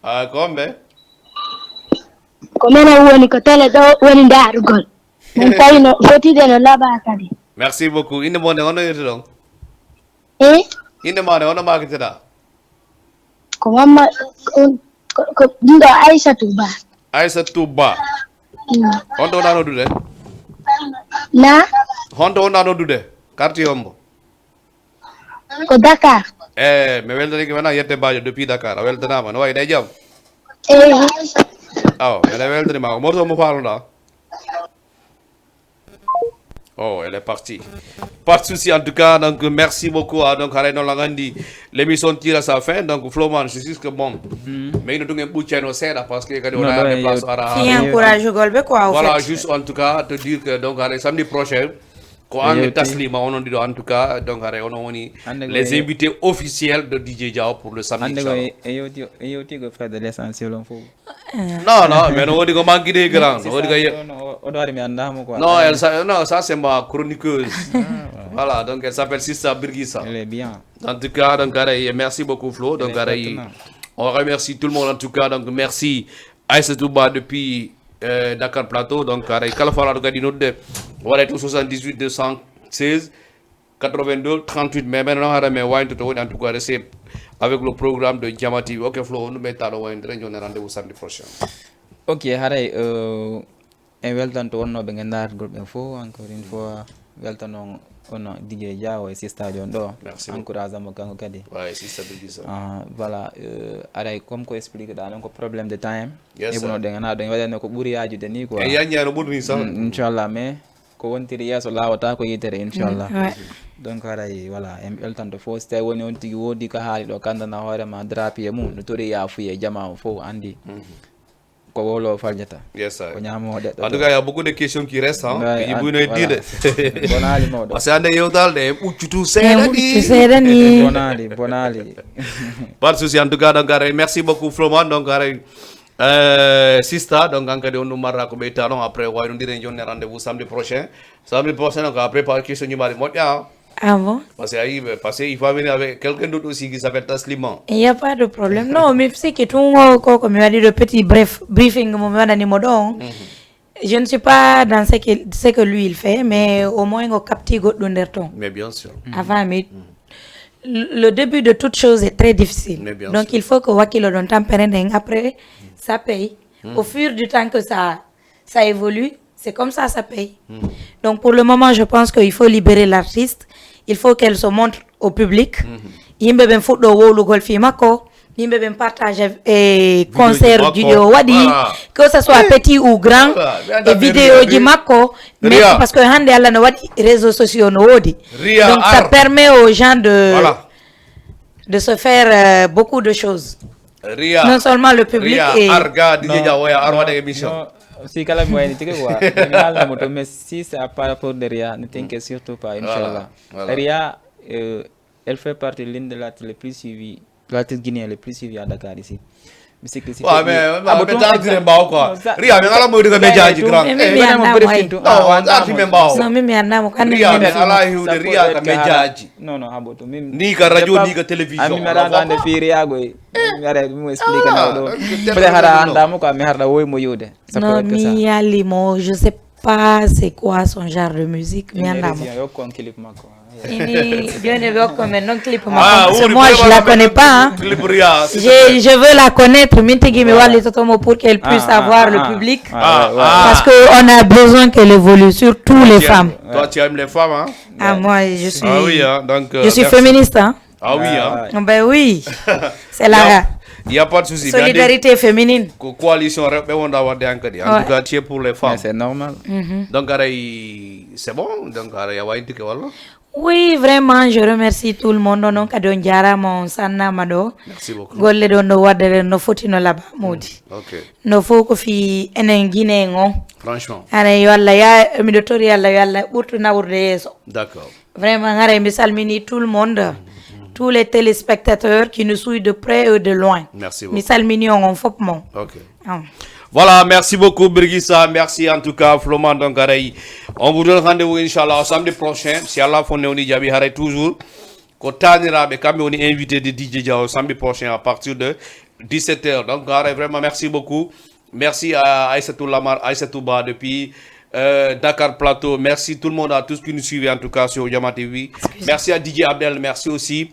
Ah, kombe? Ko minen woni ko tele ɗo woni ndaarugol. Min tawi no fotiɗe no laaɓa kadi. Merci beaucoup. Inde mon nde, honno yewti ɗon? E Inde ma nde, honno makiteɗa? Ko mamma ko ko- ko ɗum ɗo Aissatou Ba. Aissatou Ba. Mm. Honto wona noddude? Na Honto wona noddude? Quartier hombo? Ko Dakar. Eh, mi weltanike wona yette Bajo depuis Dakar. A weltanama. No wayi ɗe jam? Eyi. Awa, mbeɗa weltanima. Ko morso mo faloɗa? O Oh, elle est partie. Pas de souci, en tout cas, donc merci beaucoup. Ah, donc, haray noon la nganndi, l'émission tire à sa fin. Donc, Floman, c'est juste que bon, mais il nous donne un bout de channel, c'est là, parce que quand on a des places à fi encourage golɓe quoi, au voilà, fait. Juste en tout cas, te dire que donc, haray samedi prochain, ko an e Taslima, onon ɗiɗo, en tout cas, donc, haray onon woni les invités officiels de D J Diao pour le samedi. Hannde ko e yewti e yewti ko frère de l'essentiel on fof. Non, non, mais no woodi ko manquide grand, no woodi ko ye- Oɗo waɗi mi anndaama quoi. Non, elle, ça, non, ça c'est ma chroniqueuse. Voilà, donc elle s'appelle Sista Birgisa. Elle est bien. En tout cas, donc, haray, merci beaucoup, Flo. Donc, haray, on remercie tout le monde, en tout cas. Donc, merci Aïssatou Ba depuis euh, Dakar Plateau. Donc, haray, kala faalaaɗo kadi nodde, waɗa to soixante-dix-huit deux cent seize quatre-vingt-deux trente-huit. Mais maintenant, haray, mais wayto to woni, en tout cas, reste avec le programme de Jama T V. Ok, Flo, on met à l'heure, rendez-vous samedi prochain. Ok, haray, euh, en weltanto wonnooɓe ngenndaargol ɓen fof, encore une fois, weltano on D J Diao e Sista Diao ɗo. Merci beaucoup. Encourage mo kanko kadi. Ouais, Sista Birgisa. Ah, voilà, euh, haray, comme ko expliqué ɗa noon, ko problème de time. Yes, Heɓuno sir. Ɗen ana ɗo en waɗatno ko ɓuri yaajude ni quoi. E yaññaare ɓurni sax. Mm, inchallah, mais ko wontiri yeeso laawataa ko yitere, inchallah. Ouais. Donc, haray, voilà, en weltanto fof, so tawi woni on tigi woodi ka haali ɗo, kandana hoore ma, drapier mum, no tori yaafuye jama o fof, anndi ko wowlo faljata. Yes, sir. Ko ñaamo ɗeɗɗo. En tout cas, il y a beaucoup de questions qui restent. Hein. Ouais, Qui ah, bouillent et voilà. Dide. Bonaali mawɗo. Parce que hannde yewtal ɗe ɓuccutu En seeɗa ɓuccu ɗi. Seeɗa ni. Bonaali, bonaali. Pas de souci, en tout cas, donc, haray, merci beaucoup, Floman. Donc, haray, euh, Sista, donc, an kadi on ɗum marra ko ɓeyta ɗon. Après, wayno ndiren jonni rendez-vous samedi prochain. Samedi prochain, donc, après, par question, ñimaali moƴƴa. Ah bon? Parce que, ayi, parce que il faut venir avec quelqu'un d'autre aussi qui s'appelle Taslima. Il n'y a pas de problème. Non, mi siki tun o ko ko mi waɗi ɗo petit bref briefing mo mi waɗani mo ɗon. Je ne suis pas dans ce que, ce que lui il fait, mais au moins on capte goɗɗum nder ton. Mais bien sûr. Avant, mais le début de toute chose est très difficile. Mais bien Donc sûr. Il faut que wakkilo ɗon tampere nden, après ça paye. Au fur du temps que ça, ça évolue, c'est comme ça ça paye. Donc pour le moment, je pense qu'il faut libérer l'artiste. Il faut qu'elle se montre au public. Yimɓe ɓen fuɗɗo wowlugol fii makko. Yimɓe ɓen partage e concert ji ɗi o waɗi, que ce soit petit ou grand, e vidéo ji makko. Mais parce que hannde Allah no waɗi réseaux sociaux no woodi. Ria Donc ça ar. Permet aux gens de, Voilà. De se faire euh, beaucoup de choses. Ria. Non seulement le public Ria et ar ga D J Diao oya ar waɗa émission. Non, si kala mi wayni tigi quoi. Mi haalna mo to, mais si c'est à par rapport de Ria, ne t'inquiète surtout pas, inchallah. Voilà. Ria, euh, elle fait partie l'une de l'artiste les plus suivies, l'artiste guinéen les plus suivis à Dakar ici. Mi sikki si Ouais, mais mais mais tantine mbaw quoi. Ria, mais ala mo diga médiaji grand. Mais mi annda mo ay. Non, arti men mbaw. Non, mais mi annda mo kan. Ria, mais ala hiwde Ria ka médiaji. Non, non, habo to min. Ni ka radio, ni ka télévision. Ami mi ara ande fi Ria goy. Mi ara mi explique na do. Peut-être Peut-être hara anda mo ka mi harda woy mo yude. Non, mi yalli mo, je sais pas c'est quoi son genre de musique, mi annda mo. Yo kon clip makko. Ini joni ɓe hokko men noon clip Ah, makko. Parce que oui, moi, je la vraiment, connais pas, hein. Clip Ria. Je, je veux la connaître. Min tigi mi wallitoto mo pour qu'elle puisse Ah, avoir ah, le ah. public. Ah, Parce qu'on a besoin qu'elle évolue sur tous les femmes. Toi, tu aimes les femmes, hein? Ah, moi, je suis, Ah oui, hein, donc, euh, je suis merci. Féministe, hein. Ah oui, hein? Ah, Ben oui, c'est Il y a- la Il y a pas de souci. Mais Solidarité féminine. ko coalition rewɓe wonda wadde hankadi. En Ouais. Tout cas, tu es pour les femmes. Mais c'est normal. Donc, aray, c'est bon. Donc, aray, a wawi dike walla? Oui, vraiment, je remercie tout le monde. Onon kadi on jarama, on sannama ɗo. Merci beaucoup. Golle ɗon no waɗde no foti no laaɓa, moodi. Ok. No fof ko fi enen Guinée on. Franchement. Aray, yo Allah ya, miɗo tori Allah, yo Allah ɓurtu nawrude yeeso. D'accord. Vraiment, haray mi salmini tout le monde, tous les téléspectateurs qui nous suivent de près et de loin. Merci Mi beaucoup. Salmini on, on fof mon. Ok. Ah. Voilà, merci beaucoup, Birgisa. Merci en tout cas, Floman. Donc, aray, on vous donne rendez-vous, Inch'Allah, samedi prochain. Si Allah fondé, on y jabi, haray toujours. Ko taniraɓe, kamɓe woni invité de D J Diao samedi prochain à partir de dix-sept heures. Donc, haray, vraiment, merci beaucoup. Merci à Aïssatou Lamar, Aïssatou Ba depuis euh, Dakar Plateau. Merci tout le monde, à tous qui nous suivent en tout cas sur Jama T V. Merci à D J Abdel, merci aussi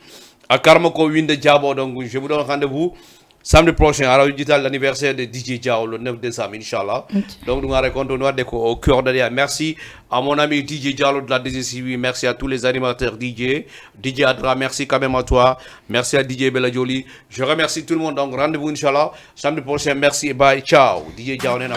à Karmako Winde Diabo. Donc, je vous donne rendez-vous samedi prochain à la digital l'anniversaire de D J Diao le neuf décembre, Inch'Allah. Donc, nous racontons nous des au cœur de rien. Merci à mon ami D J Diallo de la D J C V. Merci à tous les animateurs D J. D J Adra, merci quand même à toi. Merci à D J Bella Jolie. Je remercie tout le monde. Donc, rendez-vous, Inch'Allah, samedi prochain. Merci et bye. Ciao. D J Diao, on est là.